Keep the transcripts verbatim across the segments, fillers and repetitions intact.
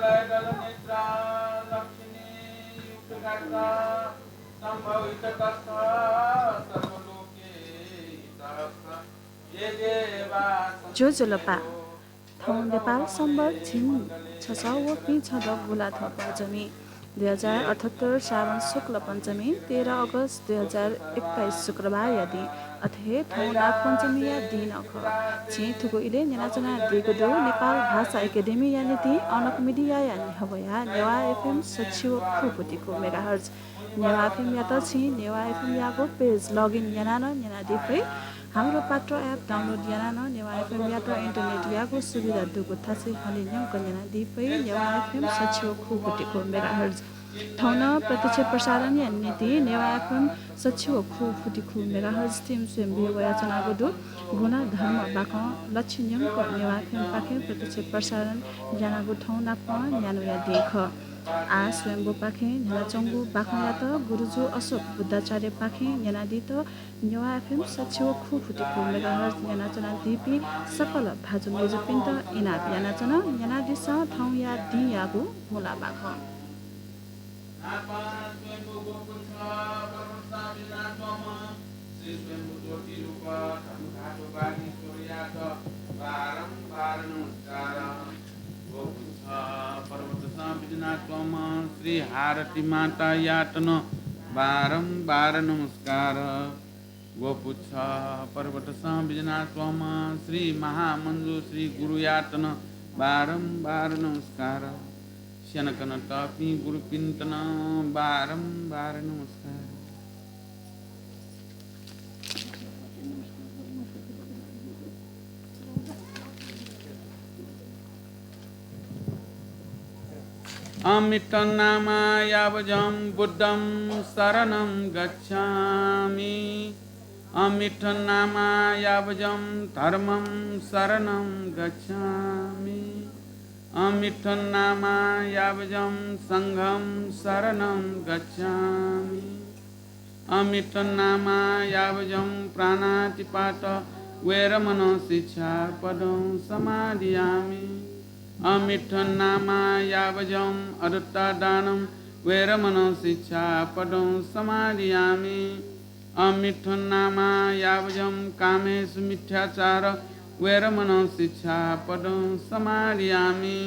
लयदलनेत्रा लक्षणीयुक्तगात्रा सम्भविततस्थ सर्वलोके हितरक्ष ये देवा। ज्वजलपा। थौं नेपाल सम्बत झिंछसः व पिंछदँ गुंलाथ्व पञ्चमी, दुई हजार अठहत्तर श्रावण शुक्ल पञ्चमी, तेह्र अगस्त दुई हजार एक्काइस शुक्रबारया दिं, अथे हे थौं नागपञ्चमीया दिं नं खः। छिं थुगु इलय् न्यनाच्वनादीगु दु नेपाल भाषा एकेडेमीया निंतिं अनक मिडियाया न्ह्यब्वया नेवाः एफएम सच्छि व खु फुति खु मेगाहर्ज। नेवाः एफएमयात छिं नेवाः एफएमयागु पेज लगइन यानाः नं न्यनादी फइ। हाम्रो पात्रो एप डाउनलोड यानाः नं नेवाः एफएमयात इन्टरनेटयागु सुविधा दुगु थासय् हने न्यंक न्यनादी फइ। नेवाः एफएम सच्छि व खु फुति खु मेगाहर्ज। थौं नं प्रत्यक्ष प्रसारणया निंतिं नेवाः एफएम सच्छि व खु फुति खु मेगाहर्ज थीम स्वयम्भुइ वयाच्वनागु दु। गुंला धर्म बाखं लच्छि न्यंक नेवाः एफएमपाखें प्रत्यक्ष प्रसारण यानागु थौं नापं न्यान्हुया दिं खः। आः स्वयम्भूपाखें न्यनाच्वंगु बाखंयात गुरुजु अशोक बुद्धाचार्यपाखें न्यनादीत नेवाः एफएम सच्छि व खु फुति खु मेगाहर्ज न्यनाच्वनादीपिं सकल भाजु मय्जुपिन्त इनाप यानाच्वना। न्यनादिसँ थौंया दिंयागु गुंला बाखं। पर्वतसं बिजनाच्वंम्ह श्री हारती मातायात नं बारम्बार नमस्कार। ग्वपुच्छ पर्वतसं बिजनाच्वंम्ह श्री महामञ्जुश्री गुरुयात नं बारम्बार नमस्कार। स्यनाकनातःपिं गुरुपिन्त नं बारम्बार नमस्कार। अमित्थनामा यावजं बुद्धं शरणं गच्छामि। अमित्थनामायावजं धर्मं शरणं गच्छामि। अमित्थनामायावजं संघं शरणं गच्छामि। अमित्थनामायावजं प्राणातिपात वेरमणं शिक्षापदं समादियामि। अमित्थनामायावजं अदत्तादानं वेरमणं शिक्षापदं समादियामि। अमित्थनामायावजं कामेसु मिथ्याचार वेरमणं शिक्षापदं समादियामि।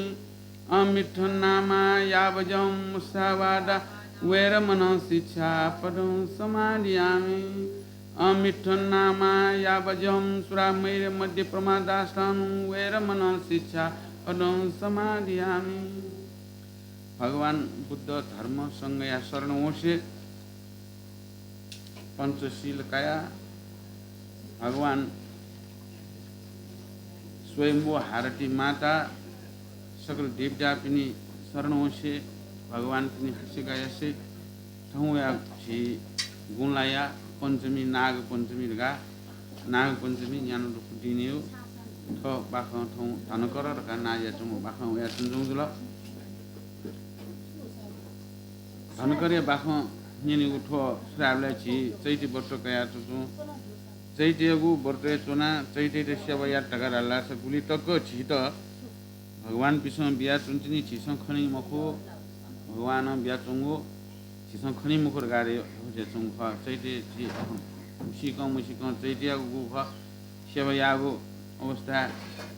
अमित्थनामायावजं मुसावादा वेरमणं शिक्षापदं समादियामि। अमित्थनामायावजं सुरामेरय मद्य प्रमादाष्टानं वेरमणं शिक्षापदं समादियामि। भगवान बुद्ध धर्म संघया शरण वंसे पञ्चशील काया भगवान स्वयम्भू हारती माता सकल देवतापिनि शरण वंसे भगवानपिनि हसिका यासे थौंया झी गुंलाया पञ्चमी, नाग पञ्चमी धकाः नाग पञ्चमी न्यान्हु दुगु दिनयु थ्व बाखं थौं धनकर धकाः नां जुयाच्वंगु बाखं वयाच्वंगु जुल। धनकरया बाखं न्यनेगु थ्व सुराबलय् झी चैती व्रत कयाच्वंगु। चैतीयागु व्रतय् च्वनाः चैतीयात सेवा यात धकाः धाःसा गुलि तक झीत भगवानपिसं बियाच्वंतिनि झीसं खनी मखु, भगवानं बियाच्वंगु झीसं खनी मखु धकाः च्वंगु खः। चैती झी मुसीकं मुसीकं चैतीयागु खः। सेवा याःगु अवस्था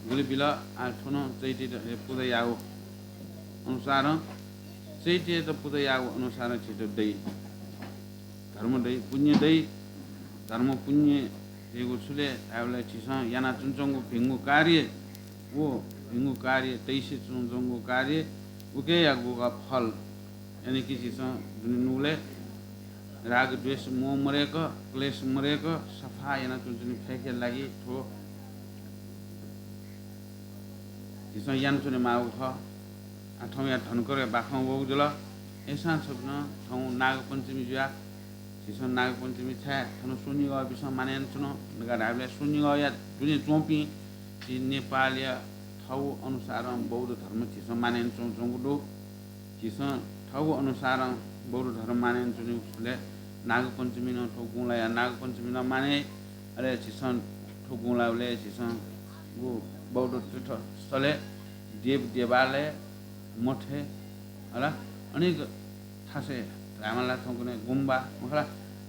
गुलि बिल, आः थ्व नं चैतीयात पुजा याःगु अनुसारं, चैतीयात पुजा याःगु अनुसारं झीत दइ, धर्म दइ, पुण्य दइ। धर्म पुण्य धइगु छु ले धायेबलय् झीसं यानाच्वनाच्वंगु भिंगु कार्य, व भिंगु कार्य, तइसे च्वनाच्वंगु कार्य, उकियागु फल। यानि कि झीसं दुने नुगलय् राग, द्वेष, मोह मदय्क, क्लेश मदय्क सफा यानाच्वनाच्वने फय्केया लागि थ्व झीसं यानाच्वनेमाःगु खः। आः थौंया धनकरया बाखं वःगु जुल। अय्सां छकः नं थौं नागपञ्चमी जुयाः झीसं नागपञ्चमी छाय् थन स्वनिगःपिसं मानय् यानाच्वन धकाः धायेबलय् स्वनिगःया दुने च्वंपिं झी नेपालया थःगु अनुसारं बौद्ध धर्म झीसं मानय् यानाच्वनाच्वंगु दु। झीसं थःगु अनुसारं बौद्ध धर्म मानय् यानाच्वनीगु खःबलय् नागपञ्चमी नं थ्व गुंलाया नागपञ्चमी नं मानय् याइ। अले झीसं थ्व गुंलाबलय् झीसं गु बौद्ध तीर्थस्थलय् देव देवालय मठय्, हला, अनेक थासय् धायेमाल ला थौंकन्हय् गुम्बा, मखु ला,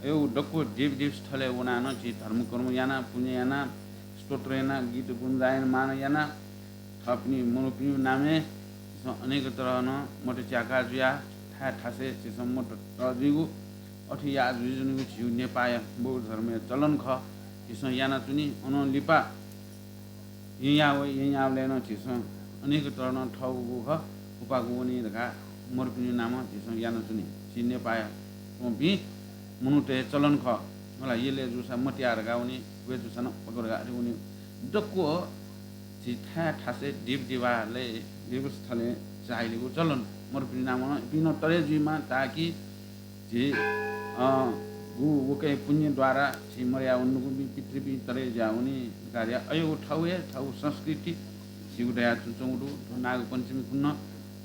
अय् दक्व देव देवस्थलय् वनाः नं झी धर्मकर्म याना, पुण्य याना, स्तोत्र याना, गीत गुण गायन मान याना, थःपिनि मनूपिनि नामय् झीसं अनेक तरहं मत च्याका जुयाः थाय् थासय् झीसं मत तःजुइगु, अथे याः जुइजूनिगु झीगु नेपाःया बौद्ध धर्मया चलन खः। झीसं यानाच्वनी। अनं लिपा येँयाः वइ, येँयाःबलय् नं झीसं अनेक तरहं थःगु खः, उपाकु वनी धकाः मरुपिनि नामं झीसं यानाच्वनी। झी नेपाःया च्वंपिं मनूतय् चलन खः। हला, यलय् जूसा मतिया धकाः वनी, वय् जूसा नं पकः धकाः अथे वनी। दक्व झी थाय् थासय् देव देवालय, देवस्थलय् झाइलिगु चलन। मरुपिनि नामं इपिं नं तरे जुइमा, ताकि झी, अ, गु वकय् पुण्य द्वारा झी मरया वंगुपिं पितृपिं तरे जुया वनी धकाः अय् थःगु हे थःगु संस्कृति झीगु दयाच्वंगु दु। थ्व नागपञ्चमी खुन्हु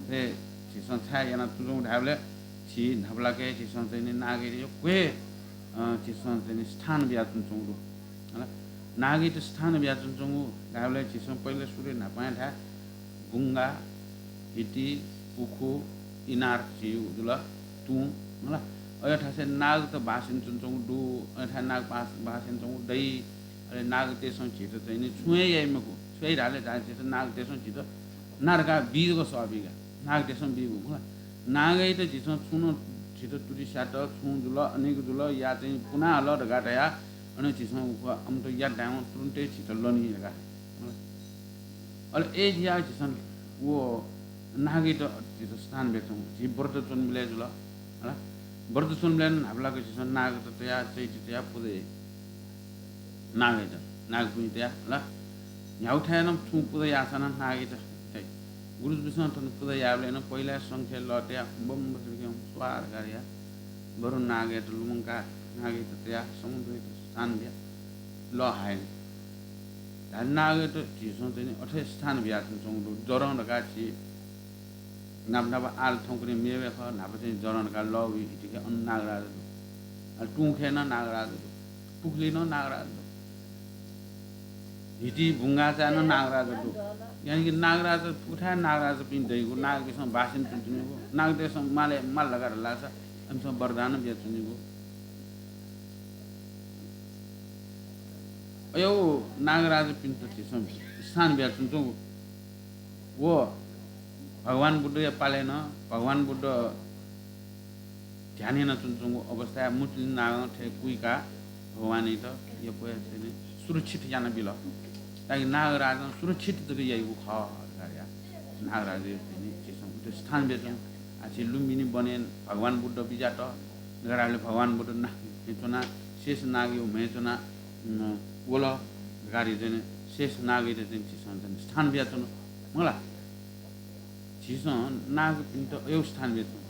हे झीसं छाय् यानाच्वंगु धायेबलय् झी न्हापालाक हे झीसं चाहिँ नि नागय् यक्व हे, अ, झीसं चाहिँ नि स्थान बियाच्वंगु दु। हला, नागय् स्थान बियाच्वंगु धायेबलय् झीसं पहिले सुरुइ न्हापां धाये बुंगा, हिति, पुखू, इनार झीगु जुल, तुं, हला। अय् थासय् नागत बास यानाच्वंगु दु, अय् थाय् नाग बास, बास यानाच्वंगु दइ। अले नागतय्सं झीत चाहिँ नि छुं हे याइ मखु। छु याइ धाःले झीत नागतय्सं झीत ना धकाः बी जक सःबीगु, नागतय्सं बीगु, हला। नागयात झीसं छुं नं झीत तुति स्यात, छुं जुल, अनेक जुल, या चाहिँ पुना हल धकाः धयाः अन झीसं उखु अमत यात धायेवं तुरुन्तय् झीत लनी धकाः। अले अय् जुयाः झीसं व नागयात झीत स्थान बियाच्वंगु। झी व्रत च्वनीबलय् जुल, हला, व्रत च्वनीबलय् नं न्हापालाक झीसं नागत तयाः, चैति तयाः पुजा याइ। नागयात, नागपुँजी तयाः, हला। न्ह्यागुथाय् नं छुं पुजा याःसा नं नागयात तइ। गुरुजुपिसं थन पुजा याःबलय् नं पहिला शंखय् लः तयाः बम बसुलकं स्वाहा धकाः याः। बरु नागयात लुमंकाः, नागयात तयाः, समुद्रयात स्थान बियाः लः हाय्। धाय् नागयात झीसं चाहिँ नि अथे स्थान बियाच्वंगु दु। जरं धकाः झी न्हापा न्हापा आः ला थौंकन्हय् मेवय् खः, न्हापा चाहिँ जरं धकाः लः वइ, हितिके अन नागराज दु। अले तुंखय् नं नागराज दु, पुखुलिइ नं नागराज दु, हिति बुंगाचाय् नं नागराज दु। यानि कि नागराज, फुथाय् नागराजपिं दइगु, नागपिसं बास यानाच्वनीगु, नागतय्सं माले माल धकाः धाःसा अमिसं वरदान बियाच्वनीगु। अय् नागराजपिन्त झीसं स्थान बियाच्वंगु। व भगवान बुद्धया पालय् नं भगवान बुद्ध ध्यान यानाच्वंगु अवस्थाय् मुचुलिं नागं थें कुइकाः भगवानयात यक्व हे चाहिँ नि सुरक्षित यानाबिल। ताकि नागराजं सुरक्षित जक याइगु खः धकाः या। नागराजया चाहिँ नि झीसं उति स्थान बियाच्वंगु। आः झी लुम्बिनी वनय् भगवान बुद्ध बिज्यात धकाः धाःबलय् भगवान बुद्ध नागय् च्वनाः, शेष नागया म्हय् च्वनाः, उम्, वल धकाः चाहिँ नि शेष नागयात चाहिँ झीसं चाहिँ नि स्थान बियाच्वन, मखु ला। झीसं नागपिन्त अय् स्थान बियाच्वन।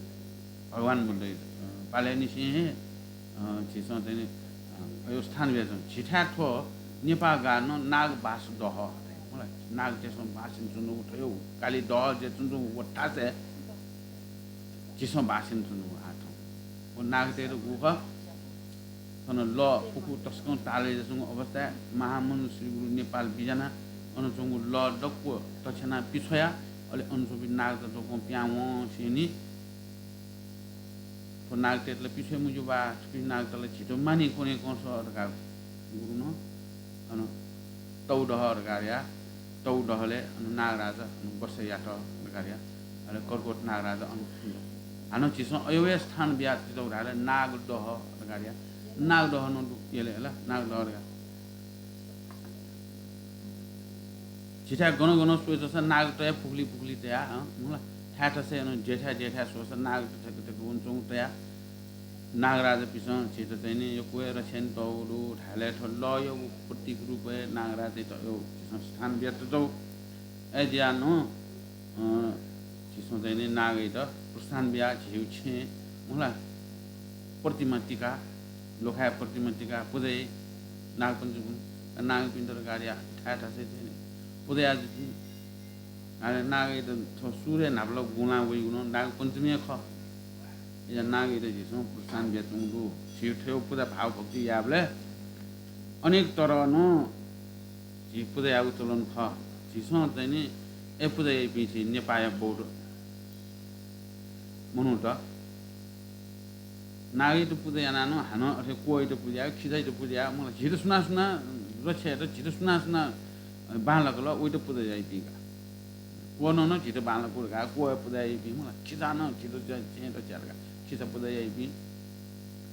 भगवान बुद्ध, अ, पालय्‌निसें हे, अ, झीसं चाहिँ नि, अ, अय् स्थान बियाच्वन। झीथाय् थ्व नेपाः गाः नं नागबास दह, मखु ला, नागतय्सं बास यानाच्वंगु थ्व काली दह जुयाच्वंगु व थासय् झीसं बास यानाच्वंगु आः थौं। व नागतय्त गु खः? थन लः पुखू तसकं ताल जुयाच्वंगु अवस्थाय् महामनु श्री गुरु नेपाल बिज्यानाः अन च्वंगु लः दक्व तछ्यानाः पिछ्वयाः, अले अन च्वंपिं नागत दक्वं पिहां वंसेंलि थ्व नागतय्त ला पिछ्वये मज्यू बा, थुपिं नागत ला झीत मानी क्वने कं सः धकाः गुरुं अन तौदह धकाः या, तौदहलय् अन नागराज अन बसय् यात धकाः या। अले कर्कोट नागराज अन, हानं झीसं अय् हे स्थान बियाच्वंगु धाःसा नागदह धकाः या। नागदह नं दु यलय्, हला, नागदह धकाः। झीथाय् गन गन स्वयाच्वंसा नागतय् पुखुली पुखुली तयाः, अँ, मखु ला, थाय् थासय् अन जेथाय् जेथाय् स्वःसा नागत थथे थथे वनाच्वंगु तयाः नागराजपिसं झीत चाहिँ नि यक्व हे रक्षा यानातःगु दु। धायेबलय् थ्व लःयागु प्रतीक रूपय् नागराजयात अय् झीसं स्थान बियातःगु। अय् जुयाः नं, अँ, झीसं चाहिँ नि नागयात प्रस्थान बियाः झीगु छेँय्, मखु ला, प्रतिमा तिकाः, लोखाय् प्रतिमा तिकाः पुजा याइ। नागपञ्चमी, नागपिन्त धकाः या, थाय् थासय् चाहिँ नि पुजा याः जुइ। अले नागयात थ्व सुरु हे न्हापालाक गुंलाः वइगु नं नागपञ्चमी हे खः। अय् जुयाः नागयात झीसं प्रस्थान बियाच्वंगु दु। झी थ्व पुजा भावभक्ति याःबलय् अनेक तरहं झी पुजा याःगु चलन खः। झीसं चाहिँ नि अय् पुजा याइपिं झी नेपाःया बौद्ध मनूत नागयात पुजा यानाः नं हानं अथे क्वःयात पुजा याः, खिचायात पुजा याः, मला झीत सुनां सुनां रक्षा यात, झीत सुनां सुनां बांलाक ला वयात पुजा याइपिं का। क्वः नं झीत बांलाक धकाः क्वःया पुजा याइपिं, मला खिचा नं झीत च्या-, च्यायेत च्या धकाः खिचा पुजा याइपिं।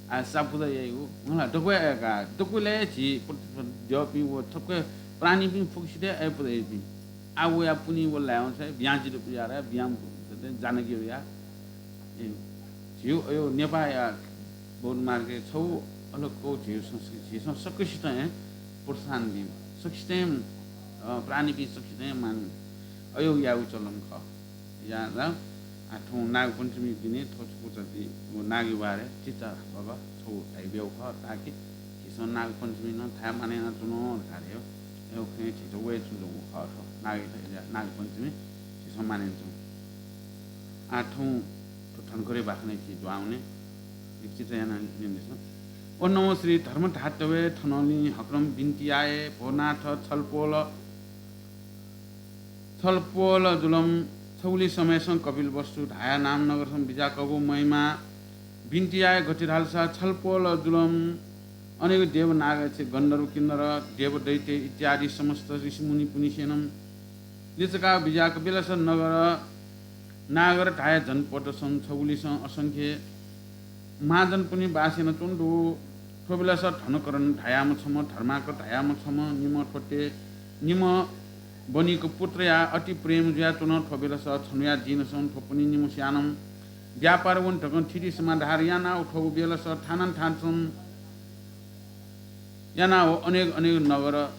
आ, सा पुजा याइगु, मला दक्व हे का, दक्व ला हे झी प्र-, प्र-, द्यःपिं व थुकथं प्राणीपिं फुक्कसित हे पुजा याइपिं। आ, वया पुन्हि व लायेवं छाय् बियां झीत पुजा याः, बियां जानकी वया। ए, झीगु अयो नेपाःया बौद्ध मार्गय् छगू अलग कौ झीगु संस्कृति, झीसं सकसितं हे प्रोत्साहन बीगु, सकसितं हे, अ, प्राणीपिं सकसितं हे माननीय अयो यागु चलन खः। या, या, आ, थौं नागपञ्चमी दिने थ्व छकूचा जि व नागया बारे चिचा बग छगू धाइब्यू खः, ताकि झीसं नागपञ्चमी नं थाय् मानय् यानाच्वनो धकाः धयो। अयो खँय् झीत वये च्वंगु खः थ्व नागया, नागपञ्चमी झीसं मानय् यानाच्वनो। आः थौं थ्व धनकरया बाखनय् झी दुहां वने। एक चिचा यानाः न्यनेदसँ। ओं नमो श्री धर्मधातवे। थनंलि हकनं बिन्ति याये, भो नाथ, छलपोल, छलपोल जुलं छगुलि समयसं कपिलवस्तु धाया नाम नगरसं बिज्याकःगु महिमा बिन्ति याये। गथे धालसा छलपोल जुलं अनेक देव नाग, यक्ष, गन्धर्व, किन्नर, देव, दैत्य इत्यादि समस्त ऋषिमुनिपिनिसेनं लिचकाः बिज्याकः बेलस नगर, नागर धाया जनपदसं छगुलिसं असंख्य महाजनपिनि बास यानाच्वंगु दु। थ्व बेलस धनकरण धायाम्ह छम्ह, धर्माकर धायाम्ह छम्ह, निम्ह थ्वते, निम्ह वणिक पुत्रया अति प्रेम जुयाच्वन। थ्व बेलस छन्हुया दिनसं थ्वपिनि निम्हस्यानं व्यापार वने धकं थिति समाधार यानाः थ्वगु बेलस थानंथानसं यानाः व अनेक अनेक नगर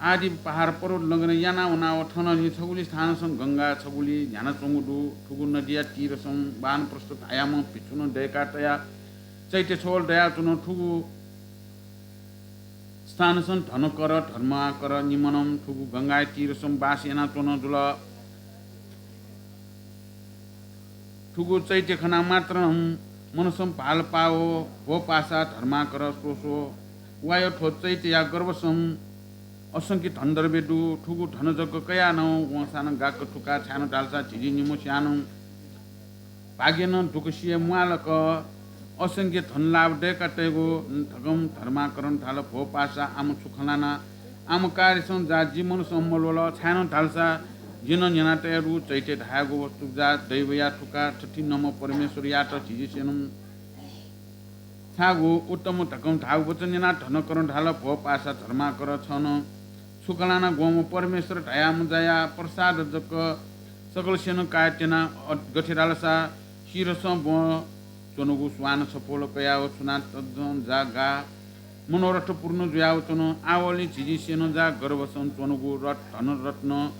आदि पहाड पर्वत लंघन यानाः वनाः व थनंलि छगुलि स्थानसं गंगा छगुलि न्ह्यानाच्वंगु दु। थुगु नदिया तीरसं वानप्रस्थ धायाम्ह भिक्षुनं दय्काः तयाः चैत्य छगू दयाच्वन। थुगु स्थानसं धनकर, धर्माकर निम्हनं थुगु गंगाया तीरसं बास यानाच्वन जुल। थुगु चैत्य खनाः मात्रं मनसं भालपाव, भो पासा धर्माकर स्वस्व। वायो थ्व चैत्यया गर्भसं असंख्य धनद्रव्य दु। थुगु धन जक कयाः नं वंसानं गाक्क थुका, छाय्नं धालसा झिझी निम्हस्यानं भाग्यनं दुःख सिया म्वाःलक असंख्य धन लाभ दय्कातयेगु धकं धर्माकरं धाल। भो पासा, आम छु खँ ल्हाना? आम कार्यसं जा जि मनसं मल्वल, छाय्नं धालसा जिं न्यनातयागु चैत्य धायेगु वस्तु जा दैवया थुका, थथिंम्ह परमेश्वरयात झिझीसेनं छाःगु उत्तम धकं धाःगु वचन न्यनाः धनकरं धाल, भो पासा धर्माकर, छं छु खँ ल्हाना? ग्वम्ह परमेश्वर धायाम्ह जाया प्रसाद जक सकलसेनं काये त्यना। अ, गथे धालसा सिरसं ब्वं च्वंगु स्वान छपोल कयाव छुना तजं जा गाः मनोरथ पूर्ण जुयाव च्वन। आवंलि झिझीसेनं जा गर्भसं च्वंगु रथ धनरत्न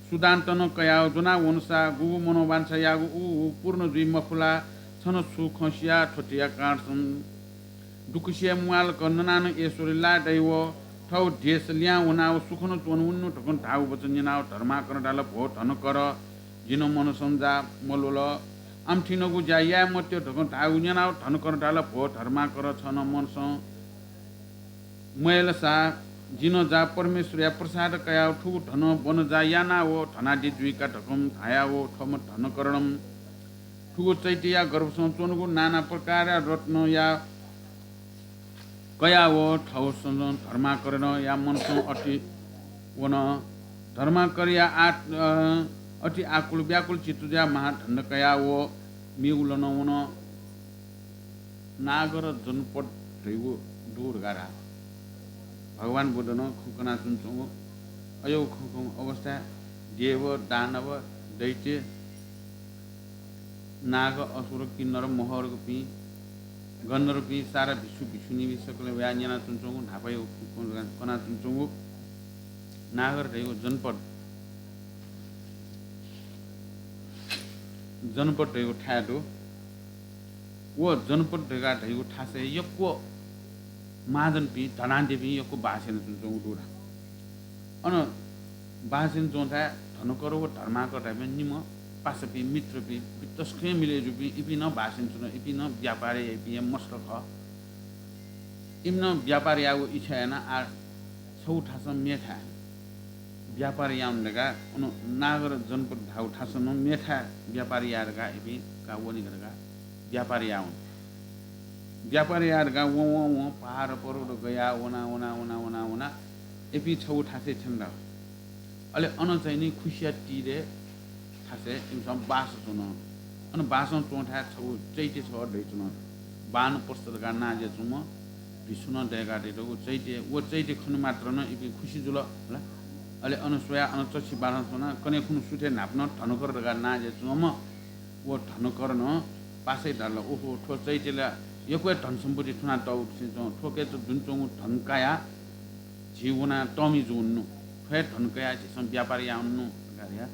सुधान्त नं कयाव ज्वना वंसा गुगु मनोवांछा याःगु उ, उ पूर्ण जुइ मखु ला? छं छु खँ सिया? थ्वतेया कारणसं दुःख सिया म्वाःलक ननानं ऐश्वर्य लाये दइव थव देश लिहां वनाव सुखनं च्वने वनेनु धकं धाःगु वचन न्यनाव धर्माकरं धाल, भो धनकर, जिं मनसं जा मल्वल। आम थिंगु ज्या याये मत्य धकं धाःगु न्यनाव धनकरं धाल, भो धर्माकर, छं मनसं मयलसा जिं जा परमेश्वरया प्रसाद कयाव थुगु धन बन जा यानाव धनाढ्य जुइका धकं धायाव थम्ह धनकरणं थुगु चैत्यया गर्भसं च्वंगु नाना प्रकारया रत्नया कयाव थव सं धर्माकरणया मनसं अति वन। धर्माकरया आ-, अ, अति आकुल व्याकुल चित्त जुयाव महाधन कयाव मेगु लनं वन। नागर जनपद धइगु दु धकाः धाः। भगवान बुद्धनं खँ कनाच्वनाच्वंगु अय् खँ खंगु अवस्थाय् देव, दानव, दैत्य, नाग, असुर, किन्नर, महर्गपिं, गन्धर्वपिं, सारा भिक्षु भिक्षुणीपिं सकलें वयाः न्यनाच्वनाच्वंगु, न्हापाया खँ कनाच्वनाच्वंगु। नागर धइगु जनपद, जनपद धइगु थाय् दु। व जनपद धइगु थासय् यक्व महाजनपिं, धनाढ्यपिं यक्व बास यानाच्वनाच्वंगु दु ला। अन बास यानाच्वंथाय् धनकर व धर्माकर धाइपिं निम्ह पासापिं, मित्रपिं, तसकं मिले जूपिं, इपिं नं बास यानाच्वन, इपिं नं व्यापार याइपिं हे मस्त खः। इमिं नं व्यापार यायेगु इच्छा यानाः आः छगू थासं मेथाय् व्यापार याउन धकाः अन नागर जनपद धाउ थासं नं मेथाय् व्यापार याये धकाः इपिं का वने का धकाः व्यापार यावन। व्यापार याये धकाः वं वं वं पहाड पर्वत गया वना वना वना वना वना इपिं छगू थासय् थ्यन धाल। अले अन चाहिँ नि खुसिया तीरय् थासय् इमिसं बास च्वन। अन बासं च्वंथाय् छगू चैत्य छगः दइच्वन। वानप्रस्थ धकाः नां जुयाच्वंम्ह भिक्षुं दय्कातःगु चैत्य। व चैत्य खने मात्रं इपिं खुसि जुल होला। अले अन स्वयाः अन चच्छि बासं च्वनाः कन्हय् खुन्हु सुथय् न्हापां धनकर धकाः नां जुयाच्वंम्ह व धनकरं पासायात धाल, ओहो, थ्व चैत्यय् ला यक्व हे धन सम्पत्ति थुनातःगु थें च्वं। थ्वके दुने च्वंगु धन कायाः झी वनाः तःमि जुइ वनेनु। थ्व हे धन कायाः झीसं व्यापार याये वनेनु धकाः धाये।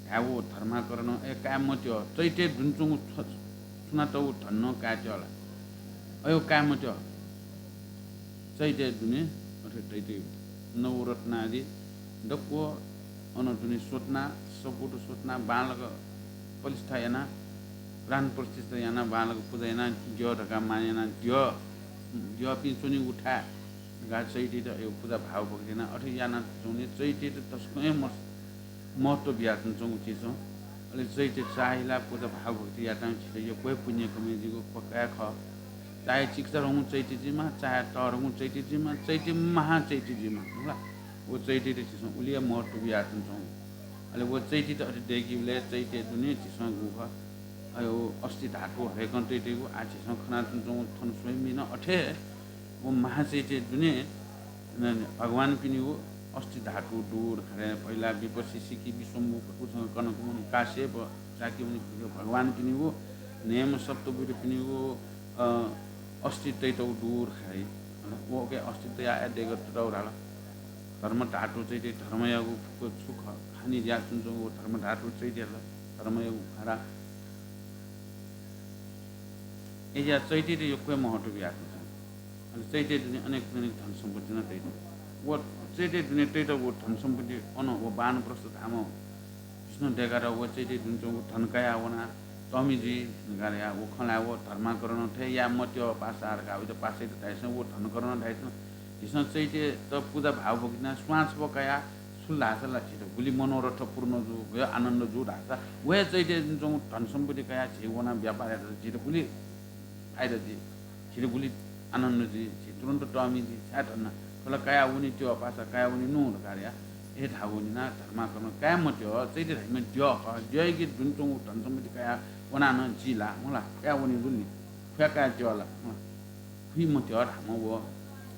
धाये व धर्माकरं, ए, काये मत्यः, चैत्यय् दुने च्वंगु थ्व-, थुनातःगु धन नं काये त्यः ला? अय्, काये मत्यः। चैत्यय् दुने अथे तइतइ। नवरत्नादि दक्व अन दुने स्वतुना, सपुत स्वतुना, बांलाक प्रतिष्ठा याना, प्राण प्रतिष्ठा याना, बांलाक पुजा याना, द्यः धकाः मान याना, द्यः, द्यःपिं च्वनीगु थाय् धकाः चैत्ययात अय् पुजा भावभक्ति याना, अथे याना च्वने चैत्ययात तसकं हे मस-, महत्त्व बियाच्वंगु चिज च्वं। अले चैत्य चाःहिला ला पुजा भावभक्ति यायेत झीत यक्व हे पुण्य कमय् जुइगु पक्का हे खः। चाहे चिकिचा धंगु चैत्य जुइमा, चाहे तःधंगु चैत्य जुइमा, चैत्य महाचैत्य जुइमा, होला। व चैत्ययात झीसं उलि हे महत्त्व बियाच्वंगु। अले व चैत्ययात अथे दय्कीबलय् चैत्यय् दुने झीसं गु खः, अय्, अस्थि धातु हरेकं तइतइगु, आः झीसं खनाच्वंगु थन स्वयम्भूं नं अथे हे व महाचैत्यय् दुने न-, न-, भगवानपिनिगु अस्थि धातु दु धकाः धाये। पहिला विपश्यसिकि, विश्वम्भू, भकुथं कनकमणि, काश्यप, शाक्यमुनि, भगवानपिनिगु न्हय्म्ह सप्तवीरपिनिगु, अ, अस्थि तइतःगु दु धकाः धाये। वके अस्थि तयाः अय् दय्कातःगु धाल। धर्म धातु चैत्य, धर्मयागु फुक्क छु ख-, हानि जुयाच्वंगु धर्म धातु चैत्य ला, धर्मयागु भारा। अय् जुयाः चैत्ययात यक्व हे महत्त्व बियाच्वंगु। अले चैत्यय् दुने अनेक अनेक धन सम्पत्ति नं तइतःगु। व चैत्यय् दुने तइतःगु धन सम्पत्ति अन व वानप्रस्थ धाःम्ह भिक्षुं दय्कातःगु व चैत्यय् दुने च्वंगु धन कायाः वनाः तःमि जुइ धकाः धाये। व खँ ल्हाये व धर्माकरं, थथे याये मत्यः पासा धकाः वइत पासायात धाइसं, व धनकरं धाइसं, झीसं चैत्ययात पुजा भावभक्ति यानाः स्वां छपः कायाः छु धाःसा ला झीत गुलि मनोरथ पूर्ण जू, व आनन्द जू धाःसा, व हे चैत्यय् दुने च्वंगु धन सम्पत्ति कायाः झी वनाः व्यापार यात झीत गुलि फाइदा जुइ, झीत गुलि आनन्द जुइ, झी तुरुन्त तःमि जुइ, छाय् धन्ना, थ्व ला कायाः वने त्यः पासा, कायाः वने नु धकाः धाये। अथे धाःगु न्यनाः धर्माकरं, काये मत्यः, चैत्य धाइम्ह द्यः खः, द्यःयाके दुने च्वंगु धन सम्पत्ति कायाः वनाः नं जि ला, मला, कायाः वने जुल नि, खुया काये त्यः ला, मला, खुइ मत्यः धाःम्ह व,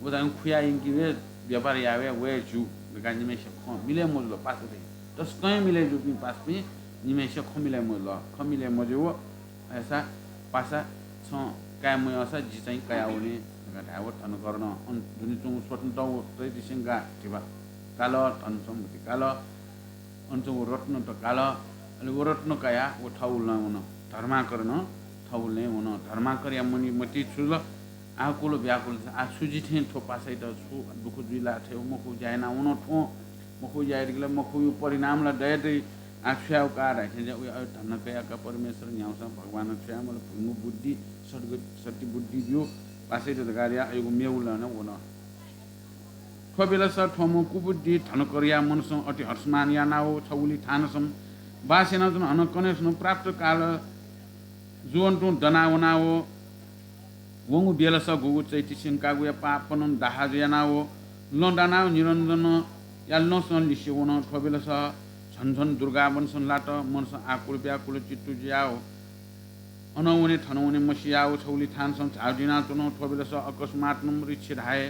व धाःम्ह खुया यंके वये, व्यापार याये वये, वये ज्यू धकाः निम्हय्सिया खँ मिले मजुल पासातय्। तसकं हे मिले जूपिं पासापिं निम्हय्सिया खँ मिले मजुल, खँ मिले मज्यू व अय्सा पासा छं काये मयःसा जि चाहिँ कायाः वने धकाः धाये व धनकरं अन दुने च्वंगु स्वतन्त्र व चैत्यसिंगा धिबा काल, धन सम्पत्ति काल, अन च्वंगु रत्नत काल। अले व रत्न कायाः व थःगुलिं वन। धर्माकरं थःगुलिं वन। धर्माकरया मने मतिइ छु जुल, आकुल व्याकुल, आः छु जि थें थ्व पासायात छु दुःख जुइ ला, थथे मखु ज्या यानाः वन थ्वं, मखु ज्या यात कि ला मखुया परिणाम ला दये दइ। आः छु याये का धाइथें जुयाः वया अय् धन कयाः का परमेश्वर न्ह्याःसां भगवानं छु याये मला, भिंगु बुद्धि, सद्गति, सति बुद्धि ब्यु पासायात धकाः धयाः अय्गु मेगु लँय् नं वन। थ्व बेलस थ्वम्ह कुबुद्धि धनकरया मनसं अति हर्षमान यानाव छगुलि थानसं बास यानाच्वन। हनं कन्हय्सं प्राप्त काल जुवंतुं दना वनाव वंगु बेलस गुगु चैत्यसिंगागुया पापनं दाहा जुयानाव लँ दानाव निरञ्जनया लँसं लिसे वन। थ्व बेलस झन झन दुर्गावनसं लात। मनसं आकुल व्याकुल चित्त जुयाव अनं वने थनं वने मसियाव छगुलि थानसं झाःगु जुयाच्वन। थ्व बेलस अकस्मात नं ऋक्षधाय्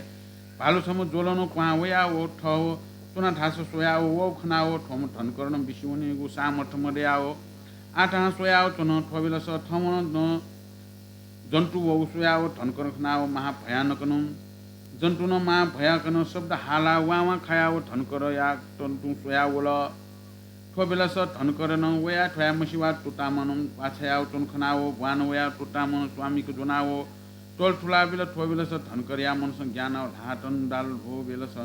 भालु छम्ह ज्वलं क्वहां वयाव थव च्वना धाःसा स्वयाव वःगु खनाव थ्वम्ह धनकरं बिसि वनेगु सामर्थ्य मदयाव आतां स्वयाव च्वन। थ्व बेलस थम्हं नं जन्तु वःगु स्वयाव धनकरं खनाव महाभयानकनं जन्तुनं महाभयानकनं शब्द हालाव वां वां खायाव धनकरया तन्तुं स्वयाव वल। थ्व बेलस धनकरनं वयाः थ्वया मसिवा तुतामनं वाछ्यायाव च्वन खनाव ब्वान वयाव तुतामनं स्वामिक ज्वनाव त्वल थुलाबिल। थ्व बेलस धनकरया मनसं ग्यानाव ल्हातं दाल। थ्व बेलस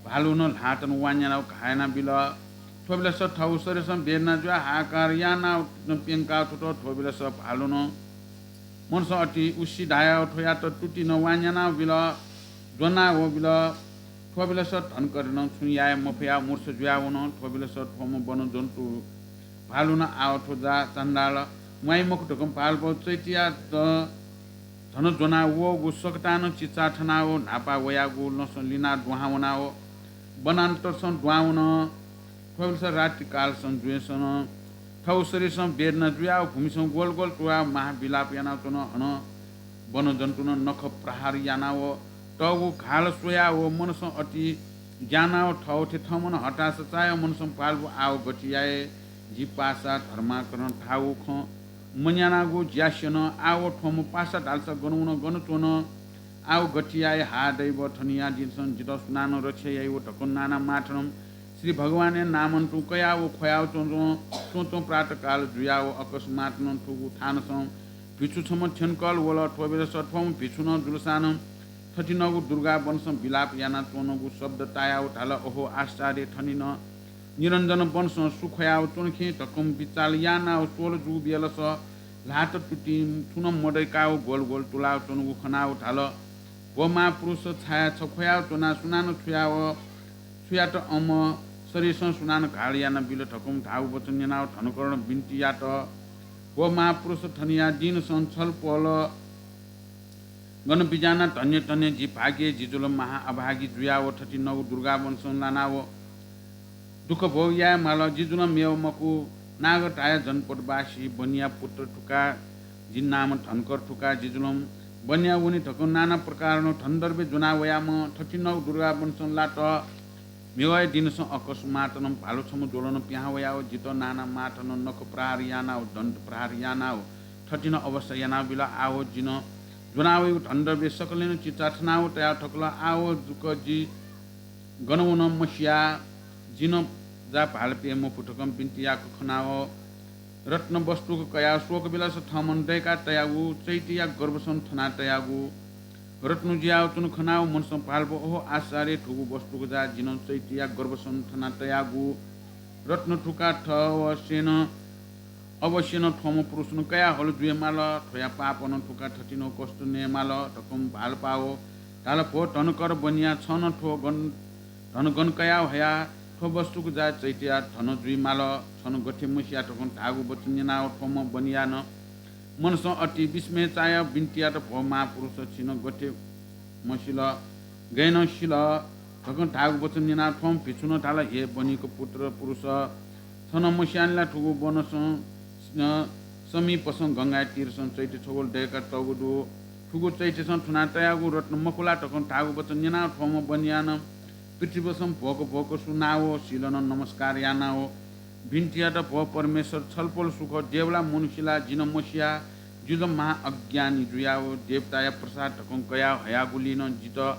भालुनं ल्हातं वां न्यानाव घाः यानाबिल। थ्व बेलस थव शरीरसं वेदना जुयाव हाहाकार यानाव प्यंकाव थुत। थ्व बेलस भालुनं मनसं अति उस्सि धायाव थ्वयात तुतिनं वां न्यानाव बिल, ज्वनाव बिल। थ्व बेलस धनकरनं छुं याये मफयाः मूर्छ जुयावन। थ्व बेलस थ्वम्ह वनजन्तु भालुनं आव थ्व जा चण्डाल म्वाइ मखु धकं भालपाव चैत्ययात धन ज्वना वःगु सकतानं चिचा थनाव न्हापा वयागु लँसं लिनाः दुहां वनाव वनान्तरसं दुहां वन। थ्व बेलस रात्रिकालसं जुयेसं थव शरीरसं वेदना जुयाव भूमिसं गोल गोल तुवाव महाविलाप यानाच्वन। अन वनजन्तुनं नख प्रहार यानाव तःगु घाल स्वयाव मनसं अति ग्यानाव थःथें थःमनं हताश चायाव मनसं पाल्गु आव गथे याये? जि पासा धर्माकरं धाःगु खँ मन्यानागु ज्या स्यन। आव थ्वम्ह पासा धालसा गन वन गन च्वन? आव गथे याये? हा दैव, थनिया दिनसं जितः सुनानं रक्षा याइ व धकं नाना माथनं श्री भगवानया नामं तुं कयाव ख्वयाव च्वंच्वं च्वंच्वं प्रातःकाल जुयाव अकस्मातनं थुगु थानसं भिक्षु छम्ह थ्यंकल वल। थ्व बेलस थ्वम्ह भिक्षुनं जुलसानं थथिनगु दुर्गा वनसं विलाप यानाच्वंगु शब्द तायाव धाल, अहो आश्चर्य, थनिनं निरञ्जन वनसं सु ख्वयाव च्वंखे धकं बिचाल यानाव स्वल जूबेलस ल्हात तुतिं छुं नं मदय्काव गोल गोल तुलाव च्वंगु खनाव धाल, भो महापुरुष, छाय् छ ख्वयाव च्वनाः सुनानं छुयाव छुयात अम्ह शरीरसं सुनानं घाल यानाबिल धकं धाःगु वचन न्यनाव धनकरनं बिन्ति यात, भो महापुरुष, थनिया दिनसं छलपोल गन बिज्याना धन्य धन्य जि भाग्य, जि जुल महाअभागी जुयाव थथिनगु दुर्गा वनसं लानाव दुःख भोग याये माल। जि जुल मेव मखु, नागधाया जनपदवासी बनिया पुत्र थुका, जि नाम धनकर थुका। जि जुलं बनिया वनी धकं नाना प्रकारनं धनद्रव्य ज्वना वयाम्ह थथिनगु दुर्गा वनसं लात। मेवाया दिनसं अकस्मातनं भालु छम्ह ज्वलनं पिहां वयाव जितः नाना माथनं नख प्रहार यानाव दण्ड प्रहार यानाव थथिन अवस्था यानाबिल। आव जिनं ज्वनावयागु धनद्रव्य सकलेनं चिचा थनाव तयाव थकल। आव जुक जि गन वन मसिया। जिनं जा भालपे मफु धकं बिन्ति याक खनाव रत्न वस्तुक कयाव स्वकबिलास थःमनं दय्का तयागु चैत्यया गर्भसं थना तयागु रत्न जुयाव च्वन खनाव मनसं भालपो, अहो आश्चर्य, थुगु वस्तुक जा जिनं चैत्यया गर्भसं थना तयागु रत्न थुका थवसेनं अवश्यनं थ्वम्ह पुरुषनं कयाहल जुये माल। थ्वया पापनं थुका थथिनं कष्ट नये माल धकं भालपाव धाल, भो धनकर बनिया, छनं थ्व गन धन गन कयाव हया थ्व वस्तुक जा चैत्यया धन जुइ माल। छन गथे मसिया धकं धाःगु वचन न्यनाव थ्वम्ह बनियानं मनसं अति विस्मय चायाव बिन्ति यात, भो महापुरुष, छिनं गथे मसिल, गय्नं सिल धकं धाःगु वचन न्यनाव थ्वम्ह भिक्षुनं धाल, हे बनिक पुत्र पुरुष, छनं मस्यानि ला थुगु वनसं समीपसं गंगाया तीरसं चैत्य छगोल दय्का तःगु दु। थुगु चैत्यसं थुना तयागु रत्न मखु ला धकं धाःगु वचन न्यनाव थ्वम्ह बनियानं पृथ्वीवसं भ्वक भ्वक सुनाव सिलनं नमस्कार यानाव बिन्ति यात, भो परमेश्वर, छलपोल सु खः, देव ला मनुष्य ला जिनं मसिया। जि ला महाअज्ञानी जुयाव देवताया प्रसाद धकं कयाव हयागुलिनं जितः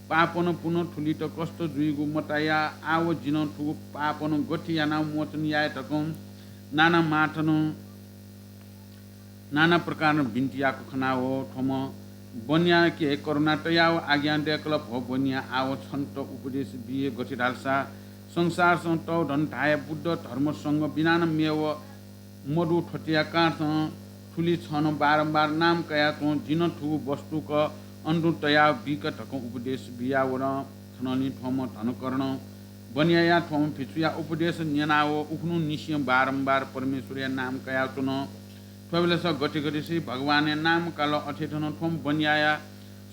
पापनं पुनं थुलित कष्ट जुइगु मताया। आव जिनं थुगु पापनं गथे यानाव मोचन याये धकं नाना माथनं नाना प्रकारं बिन्ति याक खनाव थ्वम्ह बनियाके करुणा तयाव आज्ञा दय्कल, भो बनिया, आव छन्त उपदेश बिये, गथे धालसा संसारसं तःधन धाये बुद्ध धर्म संघ बिनानं मेव मदु। थ्वतिया कारणसं थुलि छनं बारम्बार नाम कयाच्वँ। जिनं थुगु वस्तुक अन्तुं तयाव बीक धकं उपदेश बियावन। थनंलि थ्वम्ह धनकरनं बनियाया थ्वम्ह भिक्षुया उपदेश न्यनाव उखुन्हुनिसें बारम्बार परमेश्वरया नाम कयाच्वन। थ्वबेलस गथे गथे श्री भगवानया नाम काल, अथे थनं थ्वम्ह बनियाया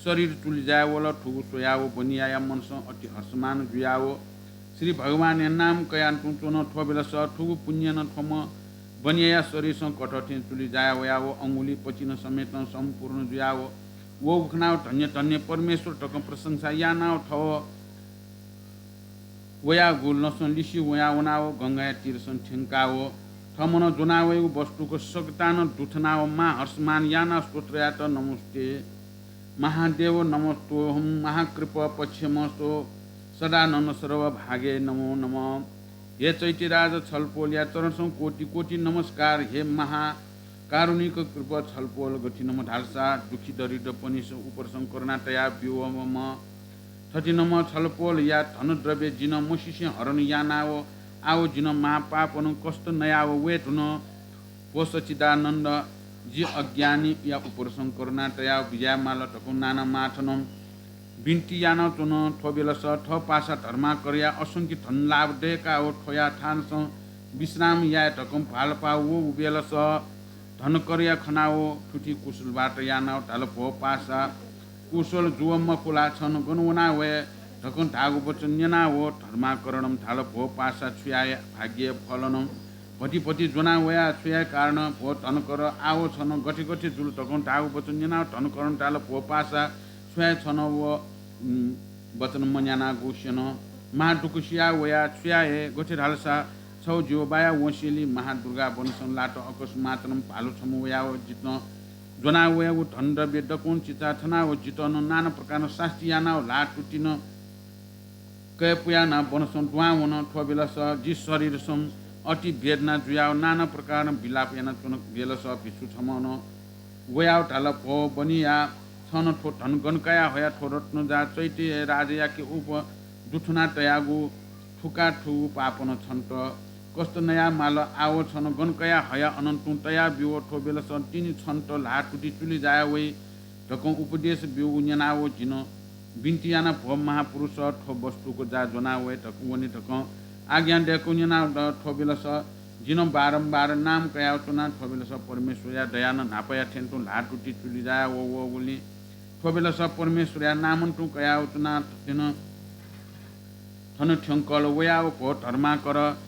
शरीर चुलि जायेवल। थुगु स्वयाव बनियाया मनसं अति हर्षमान जुयाव श्री भगवानया नाम कयातुं च्वन। थ्वबेलस थुगु पुण्यनं थ्वम्ह बनियाया शरीरसं कथं थें चुलि जाया वयाव अंगुलि पचिन समेतं सम्पूर्ण जुयाव वःगु खनाव धन्य धन्य परमेश्वर धकं प्रशंसा यानाव थव वयागु लँसं लिसे वया वनाव गंगाया तीरसं थ्यंकाव थमनं ज्वनावयागु वस्तुक सकतानं दुथनाव महाहर्षमान यानाव स्तोत्रयात, नमोस्ते महादेव, नमोस्तोहं महाकृप पक्षमस्तो सदानन्द सर्वभागे नमो नमः। हे चैत्यराज छलपोलया चरणसं कोटि कोटि नमस्कार। हे महाकारुणिक कृप छलपोल, गथिनम्ह धालसा दुखी दरिद्रपनिस उपरसं करुणा तया ब्यूवम्ह थथिनम्ह छलपोलया धनद्रव्य जिनं मसिसें हरण यानाव आव जिनं महापापनं कष्ट नयाव वये धुन। भो सच्चिदानन्द, जि अज्ञानीया उपरसं करुणा तयाव बिज्याये माल धकं नाना माथनं बिन्ति यानाच्वन। थ्व बेलस थः पासा धर्माकरया असंख्य धन लाभ दय्काव थ्वया थानसं विश्राम याये धकं भालपाव व बेलस धनकरया खनाव थुति कुशल बात यानाव धाल, भो पासा, कुशल जुव मखु ला, छन गन वना वये धकं धाःगु वचन न्यनाव धर्माकरनं धाल, भो पासा, छु याये भाग्य फलनं भति भति ज्वना वया छु याये कारण, भो धनकर, आव छन गथे गथे जुल धकं धाःगु वचन न्यनाव धनकरनं धाल, भो पासा, छु याये छन व, उम्, वचन मन्यानागु स्यन। महादुःख सिया वया छु याये, गथे धालसा छव जिव बाया वंसेंलि महादुर्गा वनसं लात। अकस्मातनं भालु छम्ह वयाव जितः ज्वना वयागु धनद्रव्य दक्वं चिचा थनाव जितः नं नाना प्रकारं सास्ती यानाव ल्हाः तुति नं कय्पुयाना वनसं दुहां वन। थ्व बेलस जि शरीरसं अति वेदना जुयाव नाना प्रकारं विलाप यानाच्वन। बेलस भिक्षु छम्हं वयाव धाल, भो बनिया, छन थ्व धन गन कया हया? थ्व रत्न जा चैत्य राजायाके उप दुथुना तयागु थुका थुगु पापनं छन्त कष्ट नया माल। आव छन गन कया हया अनं तुं तया ब्यु। थ्व बेलस तिनि छन्त ल्हाः तुति चुलि जाया वइ धकं उपदेश ब्यूगु न्यनाव जिनं बिन्ति याना, भो महापुरुष, थ्व वस्तुक जा ज्वना वये धकं वने धकं आज्ञा दय्कू न्यनाव द। थ्व बेलस जिनं बारम्बार नाम कयाव च्वना। थ्व बेलस परमेश्वरया दयानं न्हापाया थें तुं ल्हाः तुति चुलि जाया व वःगुलिं थ्व बेलस परमेश्वरया नामं तुं कयाव च्वना। थन थ्यंकल वयाव, भो धर्माकर,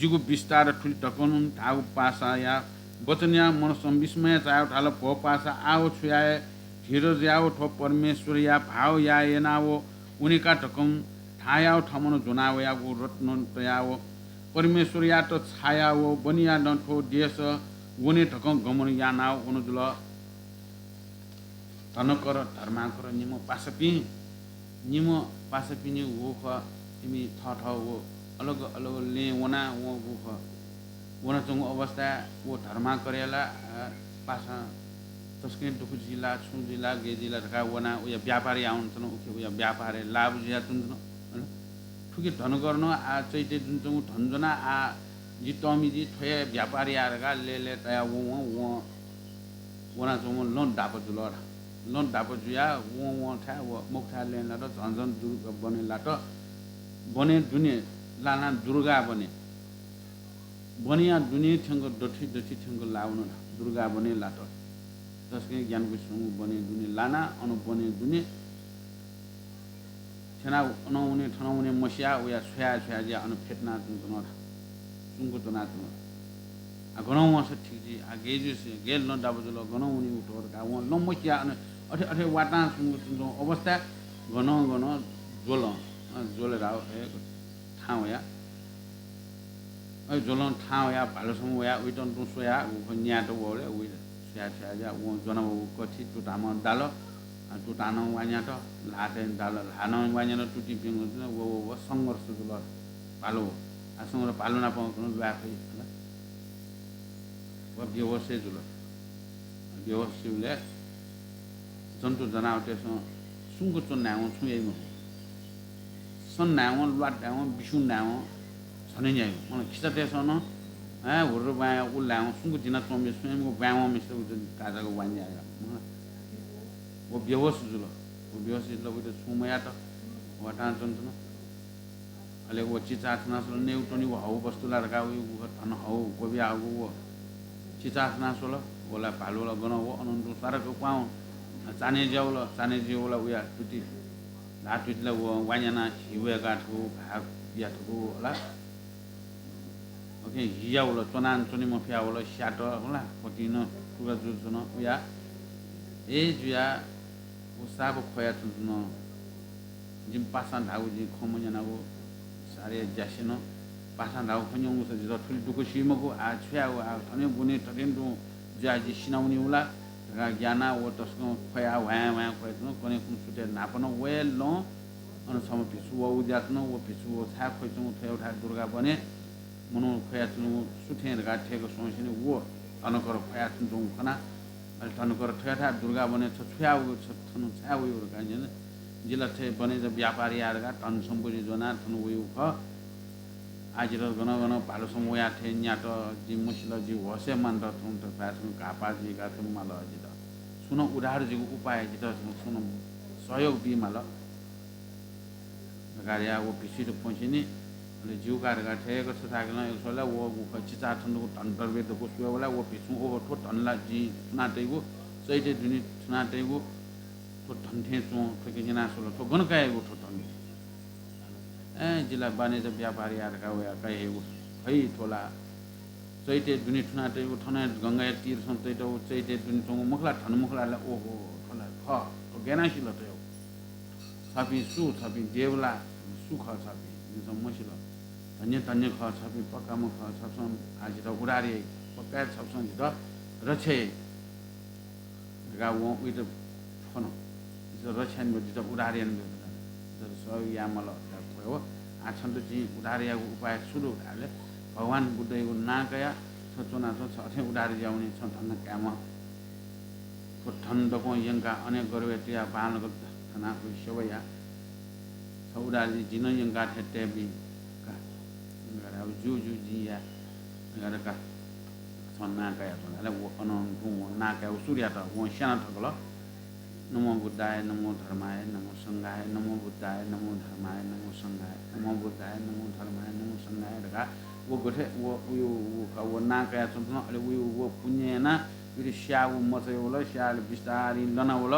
जिगु विस्तार थुलि धकं धाःगु पासाया वचनया मनसं विस्मय चायाव धाल, भो पासा, आव छु याये? धीरज याव थ्व परमेश्वरया भाव याये यानाव वनेका धकं धायाव थमनं ज्वना वयागु रत्न तयाव परमेश्वरयात छायाव बनियानं थ्व देश वने धकं गमन यानाव वन जुल। धनकर, धर्माकर, निम्ह पासापिं, निम्ह पासापिनि व खः, इमि थःथः व अलग अलग लँय् वना वंगु खः। वनाच्वंगु अवस्थाय् व धर्माकरया ला, अ, पासां तसकं दुःख जुइ ला, छुं जुइ ला, गय् जुइ ला धकाः वनाः वया व्यापार यावंतन। उखे वया व्यापारय् लाभ जुयाच्वंतन। थुखे धनकरनं आः चैत्य जुयाच्वंगु धन ज्वनाः आः जि तःमि जि, थ्व हे व्यापार याये धकाः लय्‌लय् तयाः वं वं वं वनाच्वंम्ह लं दाप जुल। लं दाप जुयाः वं वं थाय् व मखुथाय् लँय् लात, झन झन दुर्गा वनय् लात। वनय् दुने लानाः दुर्गा वनय्, वनया दुने थ्यंक दथुइ दथुइ थ्यंक लाः वन। दुर्गा वनय् लात। तसकं ग्यानापुसे च्वंगु वनय् दुने लानाः अन वनय् दुने थ्यनाः अनं वने थनं वने मसियाः वया छ्वया छ्वया जुयाः अन फ्यतुना च्वंच्वन, च्वंक च्वनाच्वन। आ, गनं वंसा ठीक जुइ, आ, गय् जुइसे, गय् लं दाप जुल, गनं वनेगु धकाः वं लं मसियाः अन अथे अथे वातां च्वंक च्वंच्वंगु अवस्थाय् गनं गनं ज्वलं, अ, ज्वलय् धाः, ए, थाहां वया। अ, ज्वलं थाहां वया, भालु छम्ह वया, उइत तुं स्वया, व खँ न्यायेत वःबलय्, उइत छ्वया छ्वया जुयाः वं ज्वना वःगु कथि तुतामं दाल। अ, तुतानं वा न्यात, ल्हातं दाल, ल्हानं वा न्यात, तुति प्यंगु जुल, व, व, व संघर्ष जुल, भालु। आ, संघर्ष भालु नाप ल्वाये फइ, हला। व बेहोस हे जुल। बेहोस जुइबलय् जन्तु जनावरतय्सं सुंक च्वनावं छुं याइ मखु। सं नावं, ल्वात धावं, बिस्युं नावं झन हे न्याइ। अन खिचातय्सं नं, अँ, हुर्र ब्वाँय् उल धावं सुंक दिनाच्वंम्ह सुं याइ मखु, ब्वाँय् वंम्हसित उत काजाक वा न्याइ। व बेहोस जुल। व बेहोस जुल, उइत छुं मयात, वातां च्वंच्वन। अले व चिचाय् थनाः स्वल, नयेगु त्वनेगु हःगु वस्तु ला धकाः वयागु खः, धन हःगु क्वबियाहःगु व चिचाय् थनाः स्वल। व ला भालु ला गनं व, अनं तुं सारक क्वावं चान्हय् जुयावल, चान्हय् जुयावल, उया तुति, ल्हाः तुति ला व वा न्यानाः हि वय्काः थुगु, भाः बिया थुगु हला। ओके, हियावल, च्वनां च्वने मफयावल, स्यात हला, पतिं थुका जुजुन उया। ए जुया, व साप ख्वया च्वंच्वन। जिं पासां धाःगु जिं खँ मन्यनागु सारे ज्यासें नं पासां धाःगु खँ न्यंगुसा जितः थुलि दुःख सी मखु। आः छु यायेगु, आः थन ब्वने थथें तुं जुयाः जि सिनावनीगु ला धकाः ग्यानाः व तसकं ख्वया ह्वाँय् ह्वाँय् ख्वया च्वन। कन्हय् खुन्हु सुथय् न्हापां नं वये लं अन छम्ह भिक्षु वःगु जुयाच्वन। व भिक्षु व छाय् ख्वयाच्वंगु थ्व थाय् दुर्गा वनय् मनू ख्वया च्वंगु सुथें धकाः थय्क स्वंसेंलि व धनकर ख्वया च्वंच्वंगु खनाः, अले धनकर थ्व थाय् दुर्गा वनय् छ छु यायेगु, छ थन छाय् वयागु धकाः न्यन। जि ला थ्व वनय् व्यापार याये धकाः धन सम्पत्ति ज्वनाः थन वयागु खः। आः जितः गनं गनं भालु छम्ह वयाः थें न्यात, जिं मसिल, जि होश हे मानत थन, थ्व थाय् थन घाःपाः जुइकाः थन माल जितः। छुं नं उद्धार जुइगु उपाय जितः छुं नं स-, सहयोग बी माल धकाः धयाः व भिक्षुयात फ्वंसिनि। अले ज्यू का धकाः थथे याक छथाय् नं एक स्वला व गुखः चिचाः थन दक्व धन द्रव्य दक्व स्वयेबलय् व भिक्षुं ओहो थ्व धन ला जिं थुना तइगु, चैत्य दुने थुना तइगु, थ्व धन थें च्वं, थ्वके न्यना स्वल, थ्व गन कायेगु थ्व धन? ए, जि ला वाणिज्य व्यापार याये धकाः वया काये हयेगु खइ थ्व ला। चैत्य दुने थुना तइगु थन गंगाया तीरसं तइतःगु चैत्य दुने च्वंगु मखु ला, धन मखु ला? ओहो, थ्व ला खः, थ्व गय् याना सिल तयौ? छपिं सु? छपिं देव ला? सु खः छपिं? जिमिसं मसिल। धन्य धन्य खः छपिं, पक्काम्ह खः छपिसं, आ जितः उद्धार याइ, पक्का छपिसं जितः रक्षा याइ धकाः वं उइत फ्वन। जितः रक्षा यानाब्यु, जितः उद्धार यानाब्यु धकाः। जितः सहयोग याये माल धकाः फ्वय्। आ छन्त जिं उद्धार यायेगु उपाय छु दु धाःबलय् भगवान बुद्धयागु नां कयाः छ च्वनाच्वँ, छ अथें उद्धार जुयावनी, छं धन्दा कायेमाः। थ्व धन दक्वं यंकाः अनेक गर्भय् तुयाः बांलाक थनाः वइ सेवा या। छ उद्धार जुइ, जिं नं यंकाः थथे तये बी का। अब ज्यू ज्यू, जिं याये धकाः छं नां कयाच्वन। अले व अनं तुं वं नां कयाः व सुरु यात, वं स्याना थकल। नमो बुद्धाय, नमो धर्माय, नमो संघाय, नमो बुद्धाय, नमो धर्माय, नमो संघाय, नमो बुद्धाय, नमो धर्माय, नमो संघाय धकाः व गथे व, व, व, व नां कयाच्वंच्वन। अले व, व पुण्य यानाः उइत स्याःगु मचाइ वल, स्याः अले बिस्तारं लना वल।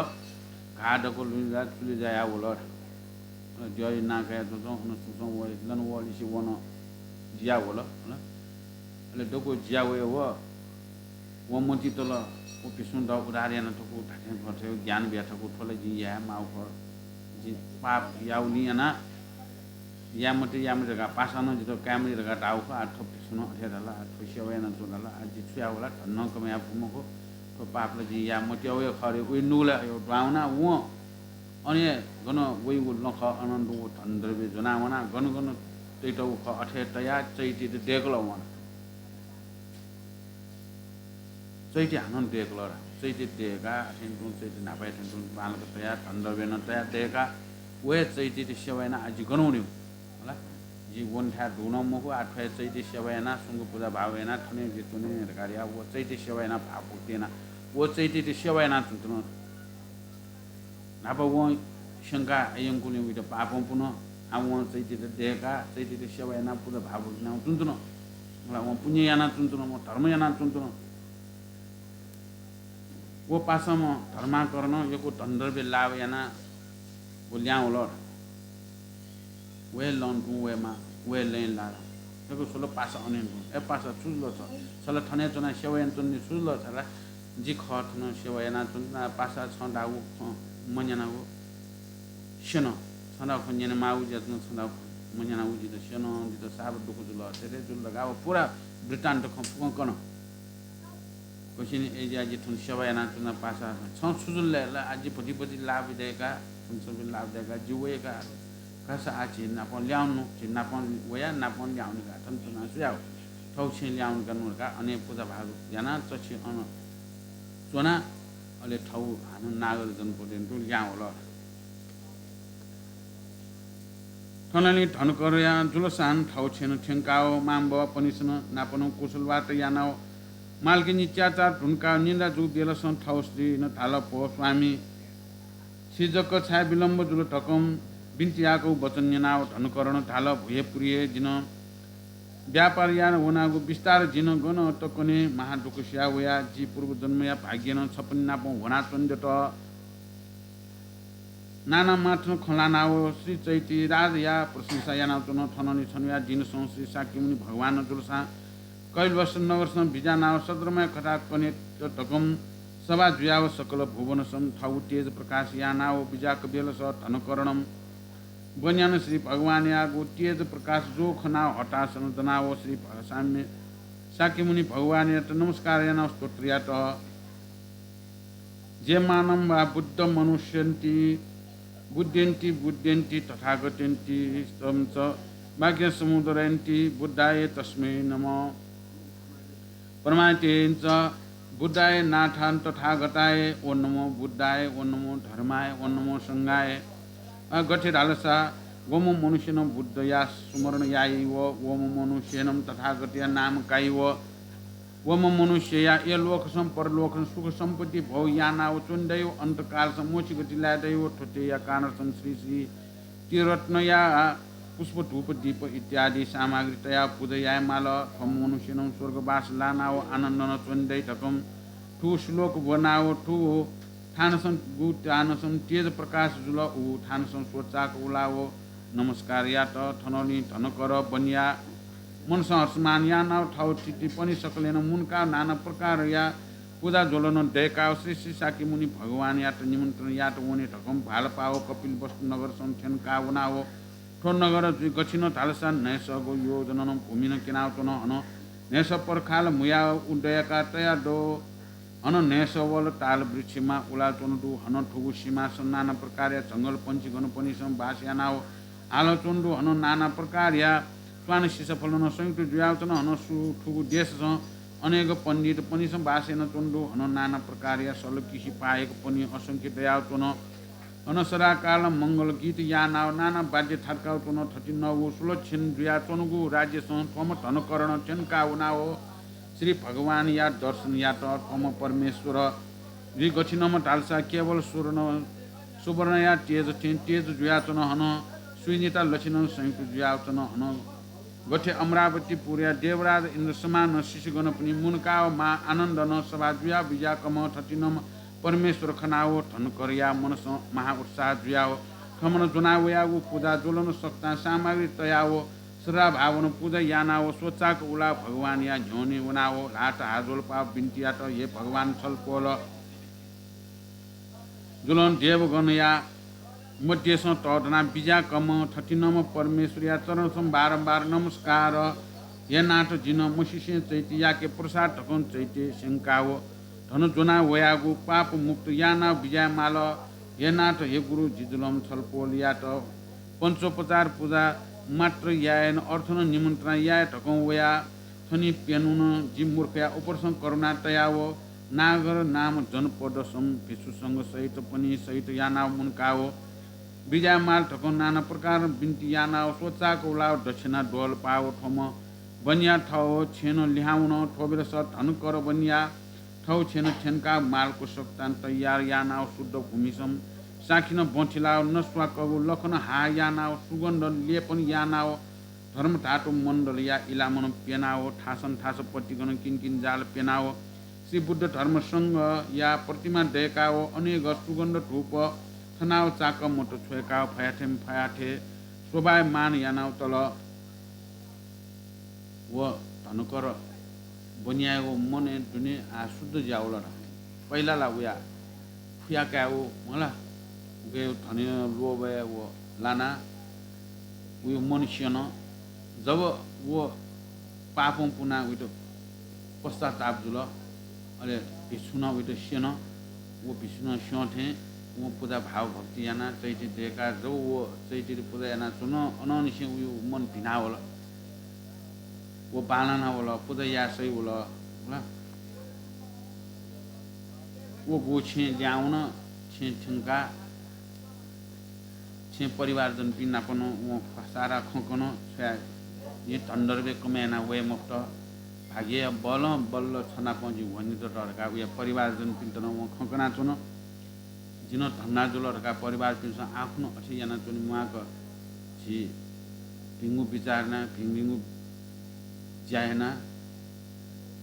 घाः दक्व लुइजा चुलिजा याः वल। अले द्यःया नां कयाच्वंच्वं अन सुं व लना वःलिसे व नं जिया वल। अले दक्व जिया वये व वं मतिइ तल, व भिक्षुं द उद्धार याना थकू, धात्थें खः, थ्व ज्ञान बिया थकू, थ्व ला जिं याये माःगु खः। जिं पाप याःगुलिं याना, याये मते, याये मते धकाः पासा नं जितः काये मते धकाः धाःगु खः। आ थ्व भिक्षुं नं अथे धाल, आ थ्व सेवा यानाच्वं धाल, आ जि छु याये वल, धन नं कमय् याये फु मखु, थ्व पाप ला जिं याये मत्याःगु हे खः रे। उइ नुगलय् अय् दुहां वनाः वं अन हे गन वइगु लँ खः, अन दुगु धन द्रव्य ज्वनाः वनाः गन गन तइतःगु खः, अथे तयाः चैत्ययात दय्‌कल वं। चैत्य हानं दय्‌कल ला। चैत्य दय्‌काः अथें तुं चैत्य न्हापाया थें तुं बांलाक तयाः धन द्रव्य नं तयाः दय्‌काः व हे चैत्ययात सेवा यानाः आ जि गन वनेगु? हला, जि वनेथाय् दुगु नं मखु, आ थ्व हे चैत्य सेवा यानाः सुंक पुजा भाव यानाः थन हे जि च्वने धकाः धयाः व चैत्य सेवा यानाः भाव भक्ति यानाः व चैत्ययात सेवा यानाच्वंच्वन। न्हापा वं स्यंकाः यंकूलिं वइत पापं पुन। आ वं चैत्ययात दय्‌काः चैत्ययात सेवा यानाः पुजा भाव भक्ति यानाः च्वंच्वन। मला वं पुण्य यानाच्वंच्वन, वं धर्म यानाच्वंच्वन। व पासाम्ह धर्माकरणं यक्व धन द्रव्य लाभ यानाः व लिहां वल। व हे लँ तुं वयेमाः, व हे लँय् लाः। यक्व स्वल पासा अनें तुं। ए पासा, छु जुल छ? छ ला थन हे च्वनाः सेवा यानाच्वंनि, छु जुल छ ला? जि खः थन सेवा यानाच्वंगु, पासा छं धाःगु खँ मन्यनागु स्यन। छं धाःगु खँ न्यनेमाःगु जुयाच्वन, छं धाःगु खँ मन्यनागु जितः स्यन, जितः साप दुःख जुल, थथे जुल धकाः व पूरा वृत्तान्त खँ फुक्कं कन। कसिनि अय्‌जुयाः जि थन सेवा यानाच्वना पासा। छं छु जुल ले? ला आ जि भतिभति लाभ दय्‌काः, थन छपि लाभ दय्‌काः जि वये का। कासा आ झी नापं ल्याहां वनेनु, झी नापं वयाः नापं ल्याहां वने का, थन च्वनाः छु याये? थःगु छेँय् ल्याहां वने का नु धकाः अन हे पुजा भाव यानाः चछि अन च्वनाः अले थःगु हानं नागद जनपदय् तुं लिहां वल। थनंलि धनकरया जुलसां थःगु छेँनं थ्यंकाव मांबौपनिसन नापं कुशल वार्ता यानाव मालकिनी च्याचार धुंकाव निद्रा जूगु बेलसं थःगु स्त्रीनं धाल, भो स्वामी, छि जक छाय् विलम्ब जुल धकं बिन्ति याःगु वचन न्यनाव धनकरणं धाल, हे पुरी हे, जिं व्यापार याना वनागु बिस्तार जिं गन तकं महादुःख सिया वया। जि पूर्वजन्मया भाग्यं छपनि नापं ह्वनाच्वनेदत। नाना माथं खँ ल्हानाव श्री चैत्यराजया प्रशंसा यानाच्वन। थनंलि छन्हुया दिनसं श्री शाक्यमुनि भगवान जुलसां कैलास नगरसं बिज्यानाव सद्धर्मया कथा कनेत धकं सभा जुयाव सकल भुवनसं थःगु तेज प्रकाश यानाव बिज्याक बेलस धनकरणं ब्वन्यान श्री भगवानयागु तेज प्रकाश ज्वः खनाव हतासन दनाव श्री भ-, साम्य-, शाक्यमुनि भगवानयात नमस्कार यानाव स्तोत्र यात। जे मानं वा बुद्ध मनुष्यन्ति बुद्ध्यन्ति बुद्ध्यन्ति तथागत्यन्ति तं च वाक्य समुदरयन्ति बुद्धाय तस्मै नमः। परमायतेन च बुद्धाय नाथान तथागताय व नमो बुद्धाय व नमो धर्माय व नमो संघाय। अ, गथे धालसा वम्ह मनुष्यनं बुद्धया स्मरण याइव, वम्ह मनुष्यनं तथागतया नाम काइव, वम्ह मनुष्यया इहलोकसं परलोकसं सुख सम्पत्ति भोग यानाव च्वने दइव अन्तकालसं मोक्ष गति लाये दइव थ्वतेया कारणसं श्री श्री त्रिरत्नया पुष्प धूप दीप इत्यादि सामग्री तयाव पुजा यायेमाल। थ्व मनुष्यनं स्वर्गवास लानाव आनन्दनं च्वने दइ धकं थुगु श्लोक ब्वनाव थुगु थानसं गु थानसं तेज प्रकाश जुल। उ थानसं स्वचाक उलाव नमस्कार यात। थनंलि धनकर बनिया मनसं हर्षमान यानाव थव थिति पनि सकलेनं मुनकाव नाना प्रकारया पुजा ज्वलनं दयकाव श्री श्री शाक्यमुनि भगवानयात निमन्त्रण यात वने धकं भालपाव कपिलवस्तु नगरसं थ्यंका वनाव थ्व नगर जुइ गथिनं धालसा न्हय्सगो योजननं भूमिनं क्यनाव च्वन। हनं न्हय्स पर्खाल म्हुयाव उदयका तया दो। हनं न्हय्स वल ताल वृक्षमा उला च्वन दु। हनं थुगु सिमासं नाना प्रकारया झंगल पंक्षीगणपनिसं बास यानाव हाल च्वन दु। हनं नाना प्रकारया स्वान सिसफलनं संयुक्त जुयाव च्वन। हनं सु थुगु देशसं अनेक पण्डितपनिसं बास याना च्वन दु। हनं नाना प्रकारया सल किसि पायकपनि असंख्य दयाव च्वन। हनं सदाकालं मंगल गीत यानाव नाना वाद्य थातकाव च्वन। थथिं नव सुलक्षण जुया च्वनगु राज्यसं थ्वम्ह धनकरनं थ्यंका वनाव श्री भगवानया दर्शन यात। थ्वम्ह परमेश्वर जुइ गथिनम्ह धालसा केवल सुवर्ण सुवर्णया तेज थें तेज जुया च्वन। हनं सुइनिता लक्षणं संयुक्त जुया च्वन। हनं गथे अमरावतीपुरया देवराज इन्द्र समान शिशुगणपनि मुनकाव महा आनन्दनं सभा जुया बिज्याकम्ह थथिंम्ह परमेश्वर खनाव धनकरया मनसं महा उत्साह जुयाव थमनं ज्वना वयागु पुजा ज्वलन सक्तां सामग्री तयाव श्रद्धाभावनं पुजा यानाव स्वचाक उलाव भगवानया न्ह्यःने वनाव ल्हात हाजोलपाव बिन्ति यात, हे भगवान छलपोल जुलं देवगणया मध्यसं तःधना बिज्याकम्ह थथिंम्ह परमेश्वरया चरणसं बारम्बार नमस्कार। हे नाथ, जिं मसिसें चैत्ययाके प्रसाद धकं चैत्य स्यंकाव थन ज्वना वयागु पाप मुक्त यानाव बिज्यायेमाल। हे नाथ, हे गुरु, जि जुलम्ह छलपोलयात पञ्चोपचार पुजा मात्र यायेन अर्थनं निमन्त्रणा याये धकं वया थनि प्यन्हुन। जि मूर्खया उपरसं करुणा तयाव नागर नाम जनपदसं भिक्षुसंघ सहित पनि सहित यानाव मुनकाव बिज्यायेमाल धकं नाना प्रकारं बिन्ति यानाव स्वचाक उलाव दक्षिणा द्वहलपाव थ्वम्ह बनिया थव छेँनं लिहां वन। थ्वबेलस धनकर बनिया थव छेँनं थ्यंकाव मालको सक्तां तयार यानाव शुद्ध भूमिसं साखिनं बँ थिलाव नस्वाकगु लखनं हाः यानाव सुगन्ध लेपन यानाव धर्मधातु मण्डलया इलामनं प्यनाव थासं थास पतिकनं किनकिन जाल प्यनाव श्री बुद्ध धर्म संघया प्रतिमा दयकाव अनेक सुगन्ध धूप थनाव चाक मत छ्वय्काव फयाथें फयाथे शोभायमान यानाव तल। व धनकर बनियाया व मनय् दुने आः शुद्ध ज्यावल धाःसा। पहिला ला उया खुया काय् व मला, उके धनया लोभय् व लाना उयो मन स्यन। जब व पापं पुना उइत पश्चाताप जुल, अले भिक्षुनं उइत स्यन। व भिक्षुनं स्यं थें व पुजा भाव भक्ति याना चैत्य दय्काः जब व चैत्य पुजा यानाच्वन, अनंनिसें उयो मन भिनावल। व बांलाना वल, पुजा याये सइ वल। व गु छेँ ल्याहां वन, छेँ थ्यंकाः छेँ परिवारजनपिं नाप नं वं सारा खँ कन। छ्वया, जिं धन दरबे कमय् याना वये मफुत। भाग्यया बलं बल्ल छ नाप जिं ह्वने दत धकाः उया परिवारजनपिन्त नं वं खँ कनाच्वन। जि नं धन्दा जुल धकाः परिवारपिन्सं आखुन्हु अथे यानाच्वने म्वाःक झी भिंगु बिचाः याना, भिंभिंगु ज्या याना,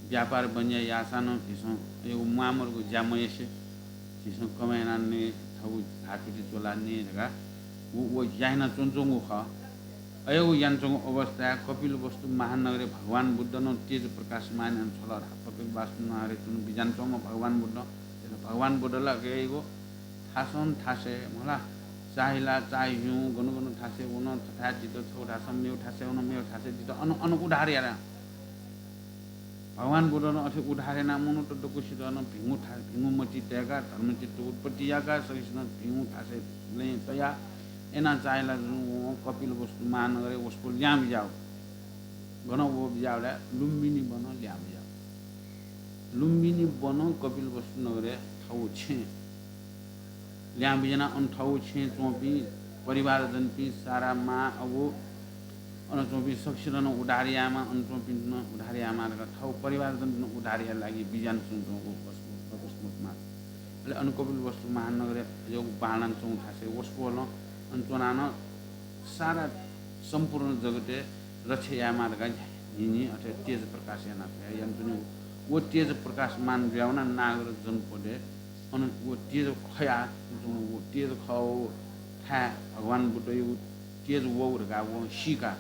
व्यापार बनिया याःसां नं झीसं अय् व म्वाःमदुगु ज्या मयासे झीसं कमय् याना ने, थःगु झातुति च्वला ने धकाः व, व ज्या याना च्वनाच्वंगु खः। अय् व यानाच्वंगु अवस्थाय् कपिलवस्तु महानगरय् भगवान बुद्धनं तेज प्रकाशमान याना छ्वल धाः। कपिलवस्तु नगरय् तुं बिज्यानाच्वंम्ह भगवान बुद्ध, भगवान बुद्ध ला गय्गु थासं थासय् मला, चाहिला चाहिहुँ, गन गन थासय् वन, थथाय् दित, छगू थासं मेगु थासय् वन, मेगु थासय् दित, अन, अन उद्धार याना। भगवान बुद्धनं अथे उद्धार यानाः मनूत दक्वसित अन भिंगु था-, भिंगु मति तय्काः धर्मचित्त उत्पत्ति याकाः सकसिनं भिंगु थासय् लँय् तयाः याना चाहिला जुं वं कपिलवस्तु महानगरय् वसपोल लिहां बिज्याव। गन व बिज्याव धाःसा लुम्बिनी वनं लिहां बिज्याव। लुम्बिनी वनं कपिलवस्तु नगरय् थव छेँ लिहां बिज्यानाः अन थव छेँय् च्वंपिं परिवारजनपिं सारा मां अबु, अन च्वंपिं सकसित नं उद्धार यायेमा, अन च्वंपिन्त नं उद्धार यायेमा धकाः थःगु परिवारजनत नं उद्धार यायेगु लागि बिज्यानाच्वंगु वसपोलमा। अले अन कपिलवस्तु महानगरय् अज्याःगु बांलानाच्वंगु थासय् वसपोलं अन च्वनाः नं सारा सम्पूर्ण जगतय् रक्षा यायेमा धकाः न्हिं न्हिं अथे तेज प्रकाश यानाः यानाच्वनीगु। व तेज प्रकाशमान जुयाः वनाः नागर जनपदय् अन व तेज खया, व तेज खः व थाय् भगवान बुद्धयागु तेज वःगु धकाः वं सीकाः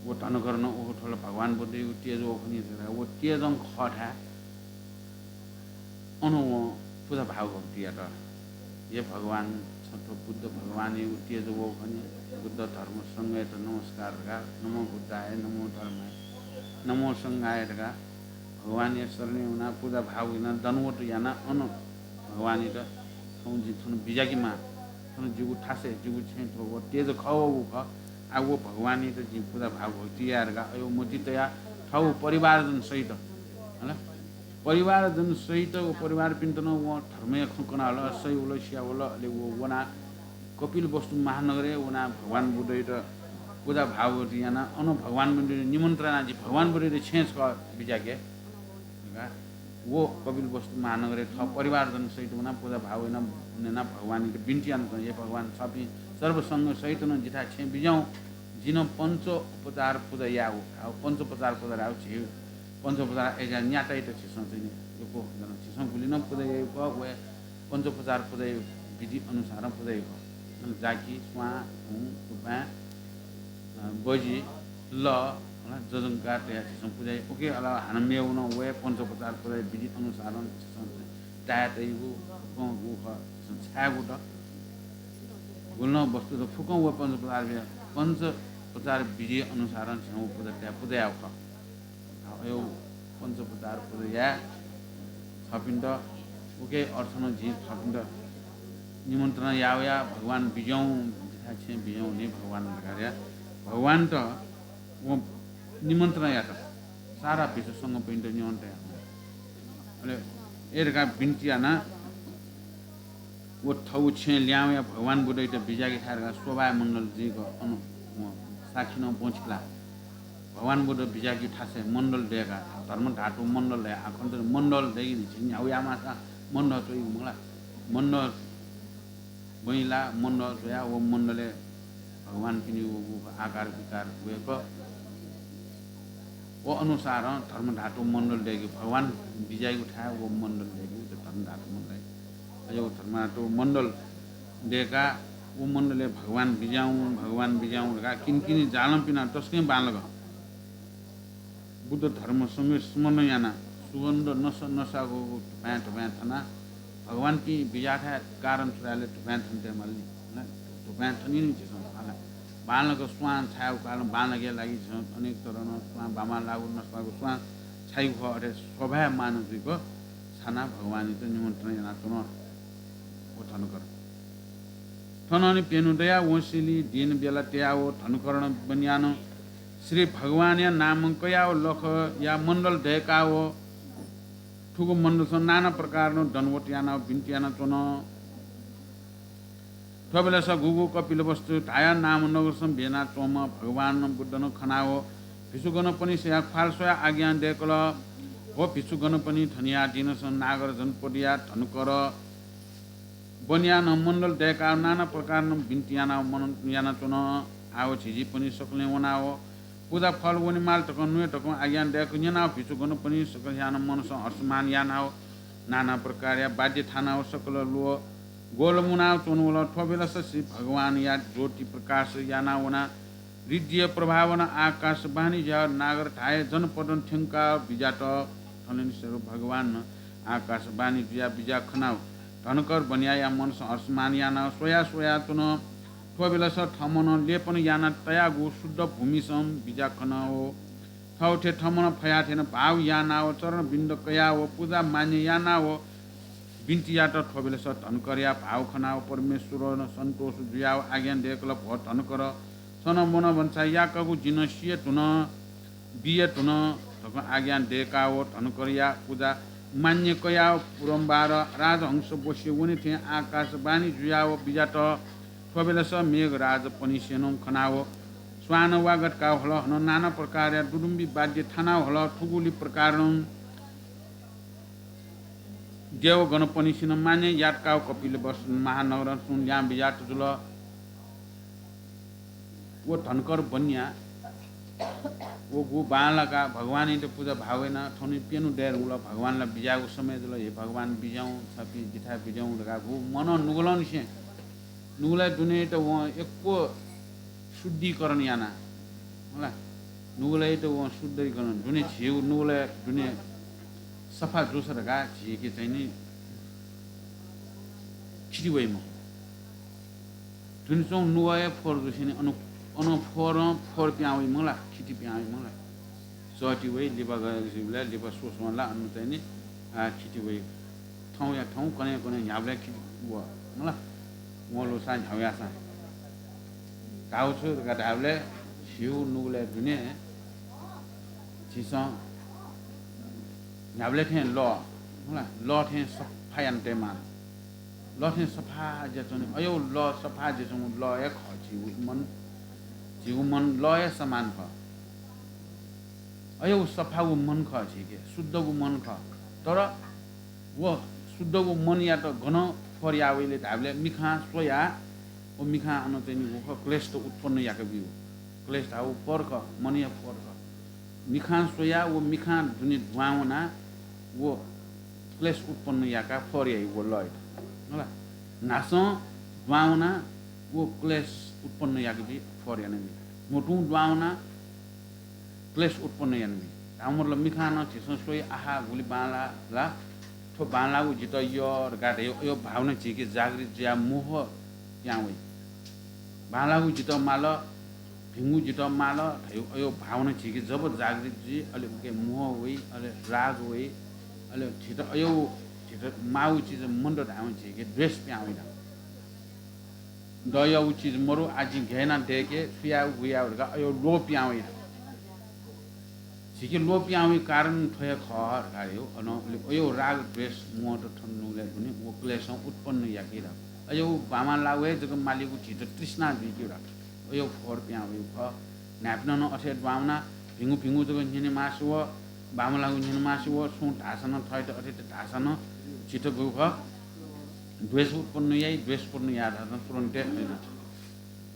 व धनकरं व थ्व ला भगवान बुद्धयागु तेज वःगु खनी धकाः व तेजं खः थाय् अन वं पुजा भाव भक्ति यात। हे भगवान, छ थ्व बुद्ध भगवानयागु तेज वःगु खनी, बुद्ध धर्म संघयात नमस्कार धकाः, नमो बुद्धाय, नमो धर्माय, नमो संघाय धकाः भगवानया शरणय् वनाः पुजा भाव यानाः दण्डवत यानाः अन भगवानयात थौं जि थन बिज्याकेमाः, थन जिगु थासय्, जिगु छेँय् थ्व व तेज खः वःगु खः, आः व भगवानयात जिं पुजा भाव भक्ति याये धकाः अज्याःगु मति तयाः थःगु परिवारजन सहित, हला, परिवारजन सहित व परिवारपिन्त नं वं धर्मया खँ कनावल, सयावल, सियावल। अले व वनाः कपिलवस्तु महानगरय् वनाः भगवान बुद्धयात पुजा भाव भक्ति यानाः अन भगवान बुद्धयात निमन्त्रणा यानाः जि भगवान बुद्धयात छेँय् छकः बिज्याके धकाः व कपिलवस्तु महानगरय् थः परिवारजन सहित वनाः पुजा भाव यानाः, यानाः भगवानयात बिन्ति यानाच्वन, हे भगवान, छपिं सर्वसंघ सहित नं जिथाय् छेँय् बिज्याहुँ। जिं पञ्चोपचार पुजा यायेगु, आः पञ्चोपचार पुजा धाःगु झी पञ्चोपचार अज्याःगु न्यातायात झीसं चाहिँ यक्व जन झीसं गुलि नं पुजा याइगु खः, व पञ्चोपचार पुजाया विधि अनुसारं पुजा याइगु खः। अन जाकि, स्वां, हुँ, तुपाँय्, अ, बजि, लः, हला, जजंका तयाः झीसं पुजा याइ। उकिया अलावा हानं मेगु नं व पञ्चोपचार पुजाया विधि अनुसारं झीसं चाहिँ दाय् तइगु, फुक्कं व खः, झीसं छायेगु त। गुलि नं वस्तु त फुक्कं व पञ्चोपचार विधि, पञ्चोपचार विधि अनुसारं झीसं व पुजा तयाः पुजा यायेगु खः। अज्याःगु पञ्चोपचार पुजा याये छपिन्त उकिया अर्थ नं जिं छपिन्त निमन्त्रणा याः वया, भगवान बिज्याहुँ, जिथाय् छेँय् बिज्याहुँ नि भगवान धकाः धया। भगवानत व निमन्त्रणा यात। सारा भिक्षु संघपिन्त निमन्त्रणा यात। अले अथे धकाः बिन्ति यानाः व थःगु छेँय् लिहां वयाः भगवान बुद्धयात बिज्याके थाय् धकाः शोभा मण्डल जुइक अन वं साक्षी नं ब्वंछिकलाः भगवान बुद्ध बिज्याकीगु थासय् मण्डल दय्काः, धर्मधातु मण्डल दय्काः, आखन्त मण्डल दय्काः नि झी न्ह्यागु याःमाःसां मण्डल च्वइगु मखुला। मण्डल ब्वंलाः, मण्डल च्वयाः व मण्डलय् भगवानपिनिगु आकार विकार वय्क व अनुसारं धर्मधातु मण्डल दय्काः भगवान बिज्याइगु थाय् व मण्डल दय्काः धर्मधातु मण्डल। अले व धर्मधातु मण्डल दय्काः व मण्डलय् भगवान बिज्याहुँ, भगवान बिज्याहुँ धकाः किनिकिनि जालं पिनाः तसकं बांलाक बुद्ध धर्म संघ स्मरण यानाः सुगन्ध नसा नसाःगु धुपाँय् धुपाँय् थनाः भगवानपिं बिज्याःथाय् कारण छु धाःसा धुपाँय् थन तयेमाल नि। धुपाँय् थनी नि झीसं। बांलाक स्वां छायेगु कालं बांलाकेया लागि झीसं अनेक तरहं स्वां बांबांलाःगु नसाःगु स्वां छाइगु खः। अथे शोभायमान जुइक छानाः भगवानयात निमन्त्रणा यानाच्वन व धनकर। थनंलि प्यन्हु दयाः वंसेंलि दिन बेला तयाः व धनकरं बन्यानं श्री भगवानया नामं कयाः व लखया मण्डल दय्काः व थुगु मण्डलसं नाना प्रकारं दण्डवत यानाः व बिन्ति यानाच्वन। थ्व बेलस गुगु कपिलवस्तु धाया नाम नगरसं ब्यनाच्वंम्ह भगवान बुद्धनं खनाः व भिक्षुगणपनिसया ख्वाल स्वयाः आज्ञा दय्कल। व भिक्षुगणपनि थनिया दिनसं नागर जनपदया धनकर बन्यानं मण्डल दय्काः नाना प्रकारं बिन्ति यानाः व मनन यानाच्वन। आः व झिंझिंपनि सकलें वनाः व पुजा फल वनेमाल धकं न्वये धकं आज्ञा दय्क न्यनाः व भिक्षुगणपनि सकसियानं मनसं हर्षमान यानाः व नाना प्रकारया वाद्य थानाः व सकल ल्वः ग्वलमुनाः च्वनवल। थ्व बेलस श्री भगवानया ज्योति प्रकाश यानाः वनाः ऋद्धिया प्रभावं आकाशवाणी जुयाः नागर धाये जनपदं थ्यंकाः बिज्यात। थनंलि श्री भगवानं आकाशवाणी जुयाः बिज्याः खनाः धनकर बन्याया मनसं हर्षमान यानाः स्वया स्वयाच्वन। थ्व बेलस थःम्हनं लेपन याना तयागु शुद्ध भूमिसं बिज्याः खनाः थःथें थःम्हनं फयाः थें भाव यानाः व चरणबिन्द कयाः व पुजा मान्य यानाः व बिन्ति यात। थ्व बेलस धनकरया भाव खनाः व परमेश्वरनं सन्तोष जुयाः व आज्ञा दय्कल, भो धनकर, छं नं मनोवांछा याकःगु जिं नं सिये धुन, बिये धुन धकं आज्ञा दय्काः व धनकरया पुजा मान्य कयाः व पुरम्बार राजहंस बसे वने थें आकाशवाणी जुयाः व बिज्यात। थ्व बेलस मेघराजपनिसेनं खनाव स्वान वागत काव हल। हनं नाना प्रकारया दुदुम्बी वाद्य थानाव हल। थुगुलि प्रकारं देवगणपनिसेनं मान्य यात काव कपिलवस्तु महानगरं सुं ल्यां बिजात जुल। व धनकर बन्या व गु बांलाका भगवानयात पुजा भाव याना थौंनि प्यन्हु दये धुंकल। भगवानला बिज्याःगु समय जुल। हे भगवान बिज्याहुँ, छपिं जिथाय् बिज्याहुँ धकाः गु मनं नुगलंनिसें नुगलय् दुनेयात वं यक्व शुद्धिकरण याना। होला, नुगलय्‌यात वं शुद्धिकरण दुने झीगु नुगलय् दुने सफा जूसा धकाः झीके चाहिँ नि खिति वइ मखु। दुने च्वंगु नुगः हे फोहोर जूसेंनि अन, अन फोहोरं फोहोर पिहां वइ मखु ला, खिति पिहां वइ मखु ला। चःति वइ, लिपा गय् जुइबलय् लिपा स्वस्वं ला अन चाहिँ नि, आ, खिति वइ। थौंया थौं कन्हय् कन्हय् न्ह्याबलें खिति वः मखु ला। वं लुसां न्ह्याउ याःसां। धाउ छु धकाः धायेबलय् झीगु नुगलय् दुने झीसं न्ह्याबलें थें लः, मखु ला, लः थें सफा याना तयेमाः। लः थें सफा जुयाच्वने, अय् लः सफा जुयाच्वंगु लः हे खः झीगु मन। झीगु मन लः हे समान खः। अय् सफागु मन खः झीके, शुद्धगु मन खः। तर व शुद्धगु मनयात गनं फोहोर याः वइ ले धायेबलय् मिखां स्वयाः व मिखां अन चाहिँ नि व खः क्लेशत उत्पन्न याका ब्यू। क्लेश धाःगु फोहोर खः, मनया फोहोर खः। मिखां स्वयाः व मिखां दुने दुहां वनाः व क्लेश उत्पन्न याकाः फोहोर याइ व लःयात। होला, न्हासं दुहां वनाः व क्लेश उत्पन्न याका बी, फोहोर याना बी। म्हुतुं दुहां वनाः क्लेश उत्पन्न याना बी। धाःगु मतलब मिखां नं झीसं स्वइ, आहा, गुलि बांलाः ला, थ्व बांलाःगु जितः यः धकाः धयागु अय् भावना झीके जागृत जुयाः मोह पिहां वइ। बांलाःगु जितः माल, भिंगु जितः माल धयागु अय् भावना झीके जब जागृत जुइ, अले उके मोह वइ, अले राग वइ, अले झीत अय्, झीत माःगु चिज मन्त धायेवं झीके द्वेष पिहां वइ धाःगु। दयागु चिज मरु, आः जिं घय् यानाः दय्के, छु यायेगु, गु यायेगु धकाः अय् लोभ पिहां वइ। झीके लोभ पिहां वइगु कारण थ्व हे खः धकाः धयागु। अन अय् राग, द्वेष, मोहत थन नुगलय् दुने व क्लेशं उत्पन्न याकी धाःगु। अय् बांबांलाःगु हे जक मालीगु झीत तृष्णा जुइकी धाःगु। अय् फोहोर पिहां वइगु खः। न्हाय्‌पनं नं अथे दुहां वनाः भिंगु भिंगु जक न्यने मास्ति वः, बांबांलाःगु न्यने मास्ति वः, छुं धाःसा नं थःत अथे धाःसा नं झीत गु खः, द्वेष उत्पन्न याइ, द्वेष उत्पन्न याः धाःसा नं तुरुन्ते अथे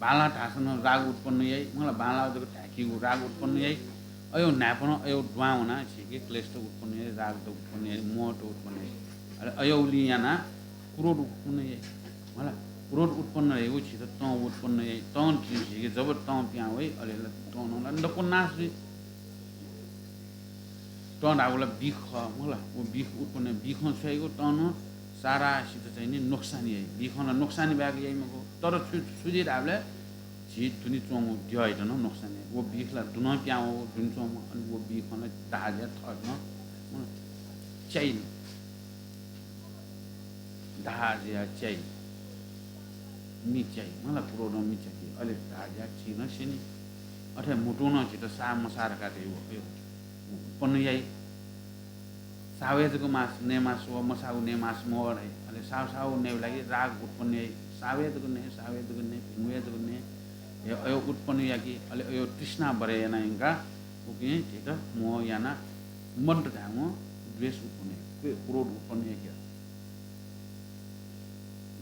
बांलाः धाःसा नं राग उत्पन्न याइ, मखु ला, बांलाः जक धाय्‌कीगु राग उत्पन्न याइ। अय् न्हाय्‌पनं अय् दुहां वनाः झीके क्लेशत उत्पन्न याइ, रागत उत्पन्न याइ, मोहत उत्पन्न याइ। अले अय् उलि यानाः क्रोध उत्पन्न याइ। मखु ला, क्रोध उत्पन्न याइगु झीत तं उत्पन्न याइ। तं झीके जब तं पिहां वइ, अले ला तं नं ला नकु नाश जुइ। तं धाःगु ला बिख खः, मखु ला, व बिख उत्पन्न, बिखं छु याइगु, तं नं सारासित चाहिँ नि नोक्सान याइ। बिखं ला नोक्सान बाहेक याइ मखु। तर छु, छु जुइ धाःबलय् झी दुने च्वंगु द्यःयात नं नोक्सान याइ। व बिख ला दुनं पिहां वःगु दुने च्वंम्ह, अले व बिखं ला दाह जुयाः थःत नं, मखु ला, च्याइ नि। दाह जुयाः च्याइ, मि च्याइ, मखु ला, क्रोधं मि च्याकी, अले दाह जुयाः चिं नं स्यनी। अथे म्हुतुं नं झीत साः मसाः धकाः धयागु अय् उत्पन्न याइ। सावय् जक मास, नये मास्ति वः, मसाःगु नये मास्ति मवः धाइ। अले साव साव नयेगु लागि राग उत्पन्न याइ। सावय् जक नये, सावय् जक नये, भिंगुय् जक नये, हे अय् उत्पन्न याकी। अले अय् तृष्णा बढे याना यंकाः उकिं झीत मोह यानाः मन्त धायेवं द्वेष उत्पन्न याइ, क्वे-, क्रोध उत्पन्न याकी।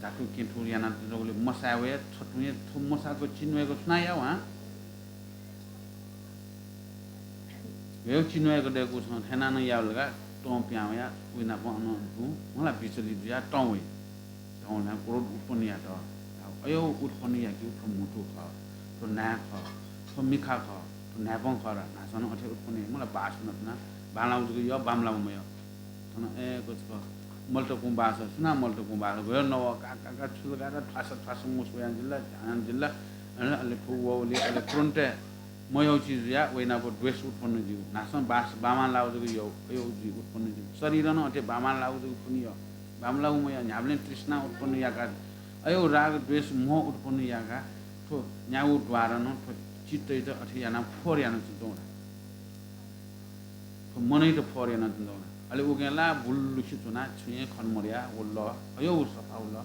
जाकु केथु यानाः जक ले मसाय् वये, छथुं हे थ्व मसाःगु चिं वयेगु सुनां याः हँ? वय्‌गु चिं वयेगु दय्‌कूसां थथे यानाः नं याः धकाः तं पिहां वयाः वइ नाप अनं तुं, मखु ला, विचलित जुयाः तं वइ। तं वनाः क्रोध उत्पन्न यात। अय् उत्पन्न याकीगु थ्व म्हुतु खः, थ्व न्हाय् खः, थ्व मिखा खः, थ्व न्हाय्‌पं खः ला, न्हासं नं अथे उत्पन्न याइ, मखु ला, बास नथुनाः बांलाःगु जक यः, बांमलाःगु मयः। थन अय् कचक मल्तकुं बास, सुनां मल्तकुं बास, गय् नवः, का, का, का, छु जक का, थ्वासा, थ्वासा मुसु यानादिल ला, झ्यानादिल ला, अले, अले थ्व वःगुलिं, अले तुरुन्ते मयःगु चिज जुयाः वइ नाप द्वेष उत्पन्न ज्यू। न्हासं बास बांबांलाःगु जक यः, अय् जुइ उत्पन्न ज्यू। शरीरं नं अथे बांबांलाःगु जक उत्पन्न यः, बांमलाःगु मयः। न्ह्याबलें तृष्णा उत्पन्न याकाः, अय् राग, द्वेष, मोह उत्पन्न याकाः थ्व न्यागू द्वारं नं थ्व चित्तयात अथे यानाः फोहोर यानाच्वंगु दु। थ्व मनयात फोहोर यानाच्वंगु दु। अले उकिं ला बुल्लुसे च्वनाः छुं हे खने मदयाः व लः, अय् सफा व लः।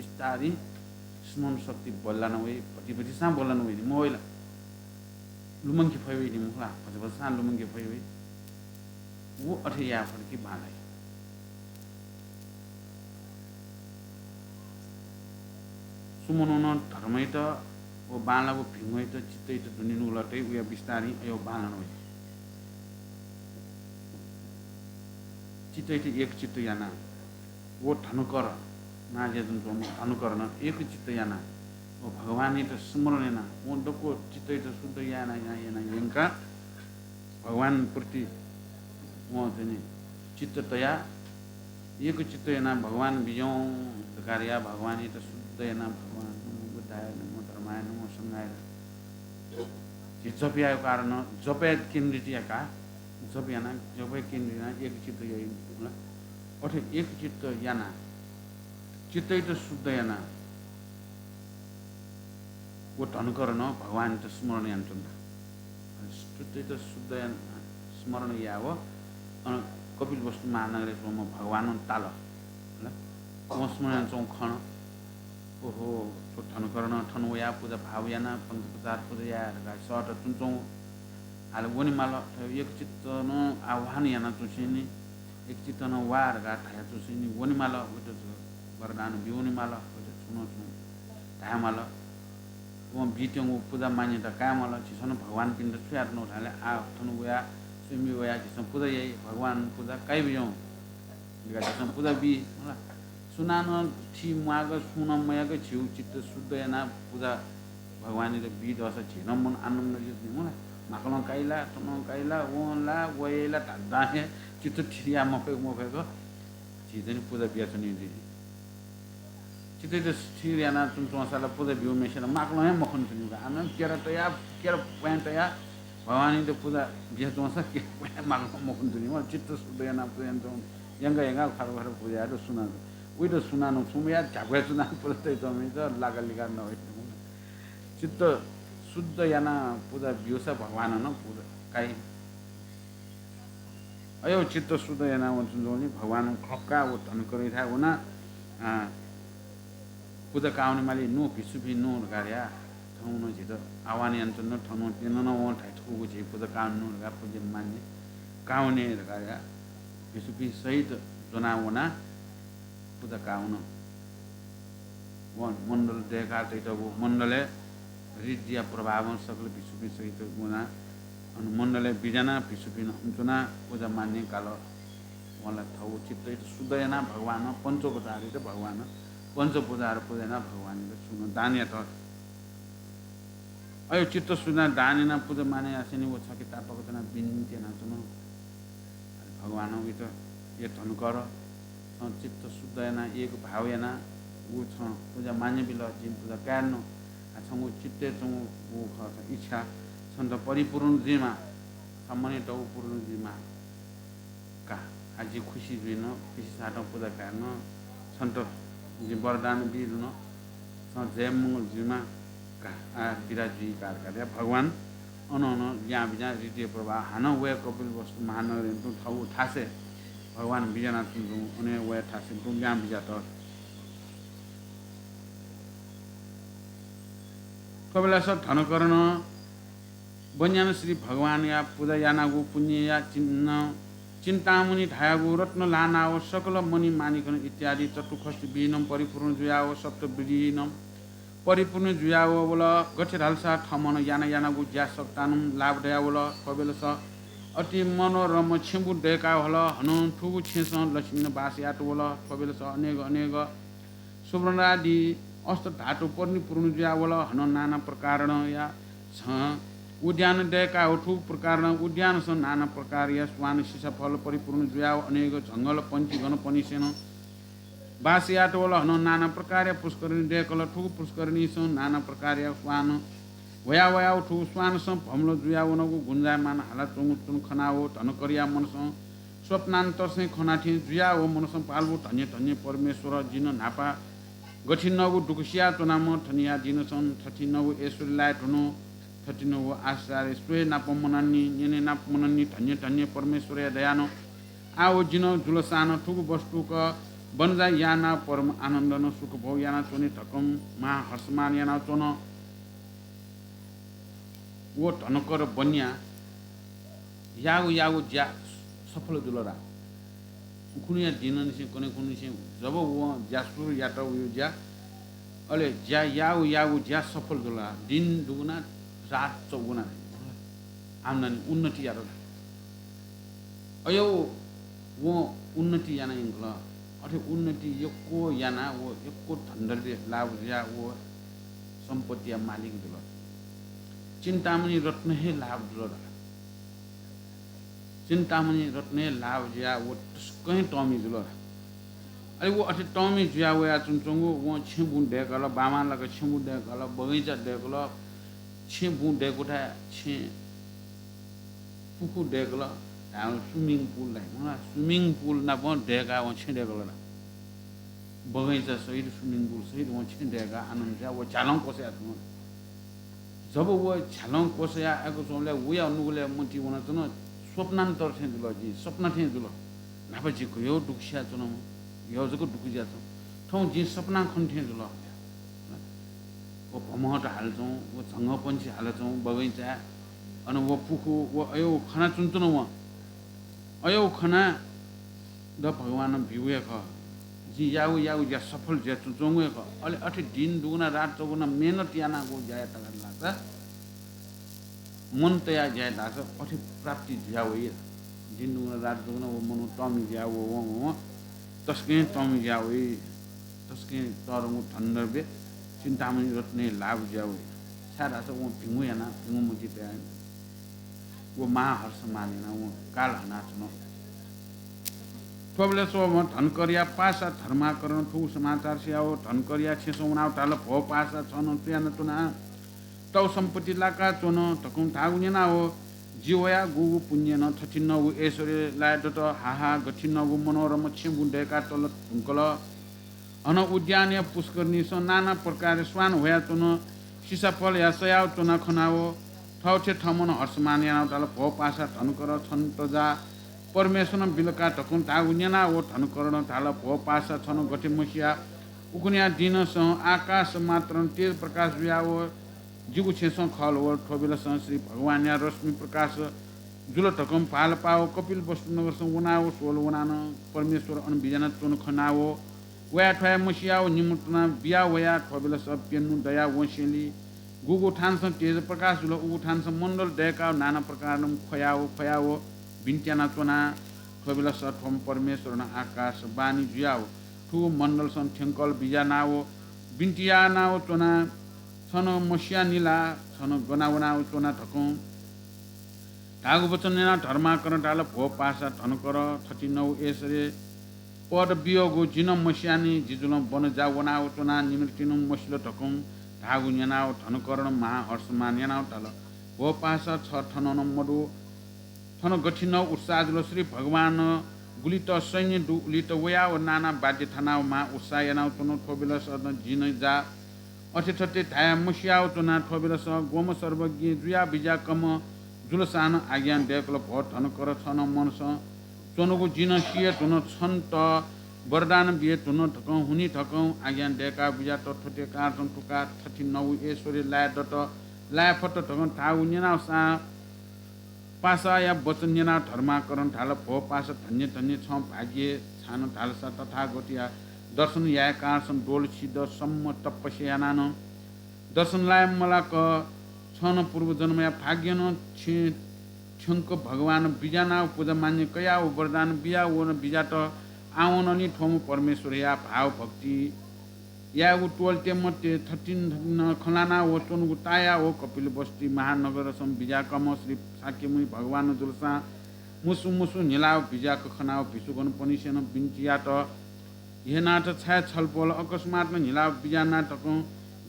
बिस्तारं स्मरण शक्ति बल्लाना वइ, भति भतिसां बल्लाना वइ नि, मवइ ला? लुमंके फइ वइ नि, मखु ला? भति भतिसां लुमंके फइ वइ। व अथे याये फत कि बांलाइ। सुमनोनं धर्मयात व बांलाःगु भिंगुयात चित्तयात दुने नुगलतय् उया बिस्तारं अय् बांलाना वइ। चित्तयात एकचित्त यानाः व धनुकर, नां जुया च्वंम्ह धनुकरनं एकचित्त यानाः व भगवानयात स्मरण यानाः वं दक्व चित्तयात शुद्ध याना, याना, याना यंकाः भगवान प्रति वं चाहिँ चित्त तयाः एकचित्त यानाः भगवान बिज्याहुँ धकाः धयाः भगवानयात शुद्ध यानाः भगवान नमो बुद्धाय, नमो धर्माय, नमो संघाय धकाः जप यायेगु कारणं जपय् केन्द्रित याकाः जप यानाः, जपय् केन्द्रित यानाः एकचित्त याइ। अथे एकचित्त यानाः चित्तयात शुद्ध यानाः व धनुकरनं भगवानयात स्मरण यानाच्वन। चित्तयात शुद्ध यानाः स्मरण याः व अन कपिलवस्तु महानगरय् च्वंम्ह भगवानं ताल। हला? वं स्मरण यानाच्वंगु खन। ओहो, थ्व धनुकरनं थन वयाः पुजा भाव यानाः पञ्चोपचार पुजा याये धकाः सःता च्वनाच्वंगु। हाले वनेमाल, थ्व एकचित्तं आह्वान यानाच्वंसेंलि, एकचित्तं वा धकाः धयाच्वंसेंलि वनेमाल, वयात वरदान ब्यूवनेमाल, वयात छुं न छुं धायेमाल। वं बीत्यंगु पुजा मान्यता कायेमाल। झीसं नं भगवानपिन्त छु यायेत्यनागु धाःसा, आः थन वयाः, स्वयम्भू वयाः झीसं पुजा याइ, भगवान पुजा काइ बिज्याहुँ धकाः झीसं पुजा बी, हला। सुनानं थी म्वाःक, सुं नं मयाक झीगु चित्त शुद्ध यानाः पुजा भगवानयात बी धाःसा झी नं मन आनन्द जुइ नि, हला। म्हाकलं काइ ला, थनं काइ ला, वं ला, वयाइ ला धाधां हे चित्त थिर याये मफय्क, मफय्क झी चाहिँ पुजा बियाच्वनी जुइ। चित्तयात स्थिर यानाः च्वनाच्वंसा ला पुजा ब्यूम्हय्सित ला म्हाकलं हे मखने धुन का। आः नं केरा तयाः, केरा प्वाँय् तयाः भगवानयात पुजा बियाच्वंसा केरा प्वाँय् म्हाकलं मखने धुन। व चित्त शुद्ध यानाः पुजा यानाच्वंगु, यंका यंका ख्वार ख्वार पुजा यायेत सुनां, वयात सुनानं छुं मयाः, झ्याक्वय् च्वनाः पुजा तयाच्वंम्हय्सित लाकालिका नवइ। चित्त शुद्ध यानाः पुजा ब्यूसा भगवानं नं पुजा काइ। अय् चित्त शुद्ध यानाः वंच्वंगुलिं भगवानं खक्का व धनकरयाथाय् वनाः, अ, पुजा काःवने माली नु, भिक्षुपिं नु धकाः धया। थौं नं झीत आह्वान यानाच्वन, थौं नं प्यन्हु नं वं धाइ थुगु झी पुजा काःवने नु धकाः पूज्य मान्य काःवने धकाः धया। भिक्षुपिं सहित ज्वनाः वनाः पुजा काःवन। व मण्डल दय्काः तयातःगु मण्डलय् ऋद्धिया प्रभावं सकल भिक्षुपिं सहित वनाः अन मण्डलय् बिज्यानाः भिक्षुपिं नं च्वनाः पुजा मान्य काल। वं ला थःगु चित्तयात शुद्ध यानाः भगवानं पञ्चोपचारयात भगवानं पञ्चोपचार पुजा यानाः भगवानयात छुं नं दान यात। अय् चित्त शुद्ध यानाः दान यानाः पुजा मान्य यासेंलि व छखे तापाक च्वनाः बिन्ति यानाच्वन। अले भगवानं वयात, ए धनकर, छं चित्त शुद्ध यानाः एक भाव यानाः व छं पुजा मान्य बिल, जिं पुजा काये धुन। आ छंगु चित्तय् च्वंगु व खः छ इच्छा छन्त परिपूर्ण जुइमा, छ मनय् तःगु पूर्ण जुइमा का। आ जि खुसी जुइन, खुसी साथं पुजा काये धुन, छन्त जिं वरदान बी धुन, छं जयमंगल जुइमा का, आ बिदा जुइ का धकाः धया। भगवान अन अन ल्याहां बिज्यानाः ऋद्धिया प्रभावं हानं वया कपिलवस्तु महानगरय् तुं थःगु थासय् भगवान बिज्यानाच्वंगु अन हे वया थासय् तुं ल्याहां बिज्यात। थ्वबेलस धनकरं बन्यान श्री भगवानया पुजा यानागु पुण्यया चिन्ह चिन्तामणि धायागु रत्न ल्हानाव सकल मणि माणिकन इत्यादि चतुःषष्टि विहीनं परिपूर्ण जुयाव सप्तविहीनं परिपूर्ण जुयाव वल। गथे धालसा थःम्हं याना यानागु ज्या सकतानं लाभ दयावल। थ्वबेलस अति मनोरम छेँबुँ दय्काव हल। हनं थुगु छेँसं लक्ष्मीनं बास यात वल। थ्वबेलस अनेक अनेक सुवर्णादि अष्ट धातु परिपूर्ण जुयावल। हनं नाना प्रकारया छं उद्यान दय्काव थुगु प्रकारं उद्यानसं नाना प्रकारया स्वान सिसाफल परिपूर्ण जुयाव अनेक झंगल पंक्षीगणपनिसेनं बास यात वल। हनं नाना प्रकारया पुष्करिणी दय्कल। थुगु पुष्करिणीसं नाना प्रकारया स्वान वया वयाव थुगु स्वानसं भम्ल जुयावनगु गुंजायमान हालाच्वंगु च्वन खनाव धनकरया मनसं स्वप्नान्तरसं खना थें जुयाव मनसं पालगु धन्य धन्य परमेश्वर, जिं न्हापा गथिंनगु दुःख सियाच्वनाम्ह थनिया दिनसं थथिंनगु ऐश्वर्य लाये धुन। थथिंनगु आश्चर्य स्वये नाप मनंनि, न्यने नाप मनंनि, धन्य धन्य परमेश्वरया दयानं आव जिं जुलसानं थुगु वस्तुक बनेजा यानाः परम आनन्दनं सुख भोग यानाच्वने धकं महाहर्षमान यानाच्वन। व धनकर बन्या यागु यागु ज्या सफल जुल रा। उखुन्हुया दिनंनिसें कन्हय् खुन्हुनिसें जब वं ज्या सुरु यात, वया ज्या, अले ज्या यागु यागु ज्या सफल जुल रा। दिन दुगुना, रात चौगुना आम्दानी उन्नति यात रा। अय् वं उन्नति याना यंकल। अथे उन्नति यक्व यानाः व यक्व धनद्रव्य लाभ जुयाः व सम्पत्तिया मालिक जुल। चिन्तामणि रत्न हे लाभ जुल रा। चिन्तामणि रत्न हे लाभ जुयाः व तसकं हे तःमि जुल रा। अले व अथे तःमि जुया वयाच्वंच्वंगु वं छेँबुँ दय्कल, बांबांलाक छेँबुँ दय्कल, बगैँचा दय्कल, छेँबुँ दय्कूथाय् छेँ पुखू दय्कल, धायेवं swimming pool धाइ, swimming pool नाप दय्काः वं छेँ दय्कल ला। बगैँचा सहित swimming pool सहित वं छेँ दय्काः आनन्द जुयाः व झ्यालं क्वसयाच्वन। जब व झ्यालं क्वसयाः आय्कूच्वंबलय् वया नुगलय् मतिइ वनाच्वन, स्वप्नान्तर थें जुल, जिं सपना थें जुल। न्हापा जि गय् दुःख सियाच्वनाम्ह, गय् जक दुःख जुयाच्वन। थौं जिं सपना खन थें जुल। व भमहट हालाच्वं, व झंगःपंक्षी हालाच्वं बगैँचाय्, अन व पुखू, व अय् खनाच्वंच्वन वं। अय् खनाः द भगवानं ब्यूगु हे खः। जिं याःगु याःगु ज्या सफल जुयाच्वंच्वंगु हे खः। अले अथे दिन दुगुना रात चौगुना मेहनत यानागु ज्या यात धाःसा, मन तयाः ज्या यात धाःसा अथे प्राप्ति जुया वइ। दिन दुगुना रात दुगुना व मनू तःमि जुया वः, वं, वं, वं तसकं तःमि जुया वइ। तसकं तःधंगु धनद्रव्य चिन्तामणि रत्नया लाभ जुया वइ। छाय्धाःसा वं भिंगु यानाः, भिंगु मतिइ तयाः व महाहर्ष मान यानाः वं काल हनाच्वन। थ्वबलय् स्वम्ह धनकरया पासा धर्माकरं थुगु समाचार सियाव धनकरया छेँसं वनाव धाल, भो पासा, छं नं छु यानाच्वना? तव सम्पत्ति लाकाच्वन धकं धाःगु न्यनाव जि वया गुगु पुण्यं थथिंनगु ऐश्वर्य लाये दत। हा हा, गथिंनगु मनोरम छेँबुँ दय्कातल धुंकल। हनं उद्यानया पुष्करिणीसं नाना प्रकारया स्वान ह्वयाच्वन। सिसाफलया सयाव च्वना खनाव थःथे थःमनं हर्षमान यानाव धाल, भो पासा धनकर, छन्त जा परमेश्वरं बिल का धकं धाःगु न्यनाव धनकरं धाल, भो पासा, छन गथे मसिया? उखुन्हुया दिनसं आकाश मात्रं तेज प्रकाश जुयाव जिगु छेँसं खःल्वल। थ्व बेलसं श्री भगवानया रश्मि प्रकाश जुल धकं भालपाव कपिलवस्तु नगरसं वनाव स्वल। वनानं परमेश्वर अन बिज्यानाच्वन खनाव वया थ्वया मसियाव निम्ह च्वना बिया वया। थ्व बेलस प्यन्हु दया वंसेंलि गुगु थानसं तेज प्रकाश जुल, उगु थानसं मण्डल दय्काव नाना प्रकारं ख्वयाव ख्वयाव बिन्ति यानाच्वना। थ्व बेलस थ्व परमेश्वरं आकाशवाणी जुयाव थुगु मण्डलसं थ्यंकल बिज्यानाव बिन्ति यानाव च्वना, छन मसियानि ला, छन गना वनाव च्वना धकं धाःगु वचन न्यनाव धर्माकरं धाल, भो पासा धनकर, थथिंनव ऐश्वर्य पद बियोगु जिं नं मसियानि, जि जुलं वन जा वनाव च्वना निम्हतिनि मसिल धकं धाःगु न्यनाव धनकरं महाहर्षमान यानाव धाल, भो पासा, छ थन नं मदु, थन गथिंनव उत्साह जुल। श्री भगवान गुलित सैन्य दु, उलित वयाव नाना वाद्य थानाव महा उत्साह यानाव च्वन। थ्व बेलस नं जिं नं जा अथे थथे धाया मसियाव च्वना। थ्व बेलस ग्वम्ह सर्वज्ञ जुया बिज्याकम्ह जुलसां नं आज्ञा दय्कल, भो धनकर, छन मनसं च्वनागु जिं नं सिये धुन, छन्त वरदान बिये धुन धकं हुनि धकं आज्ञा दय्काव बिज्यात। थथे कारणसं थुका थथिंनव ऐश्वर्य लाये दत, लाये फत धकं धाःगु न्यनाव सां पासाया वचन न्यनाव धर्माकरं धाल, भो पासा, धन्य धन्य छं भाग्य, छाय् धालसा तथागतया दर्शन याये कारणसं द्वलछि द सम्म तपस्या यानाव नं दर्शन लाये मलाक छं नं पूर्वजन्मया भाग्यं नं छेँ थ्यंक भगवान बिज्यानाव पुजा मान्य कयाव वरदान बियाव नं बिज्यात। आवंलनि थ्वम्ह परमेश्वरया भाव भक्ति यायेगु त्वःते मते थथिं थथिं खँल्हानाव च्वनागु तायाव कपिलवस्तु महानगरसं बिज्याकम्ह श्री शाक्यमुनि भगवान जुलसां मुसु मुसु न्हिलाव बिज्याक खनाव भिक्षुगणपनिसेनं बिन्ति यात। हे नाथ, छाय् छलपोल अकस्मात नं न्हिलाव बिज्याना धकं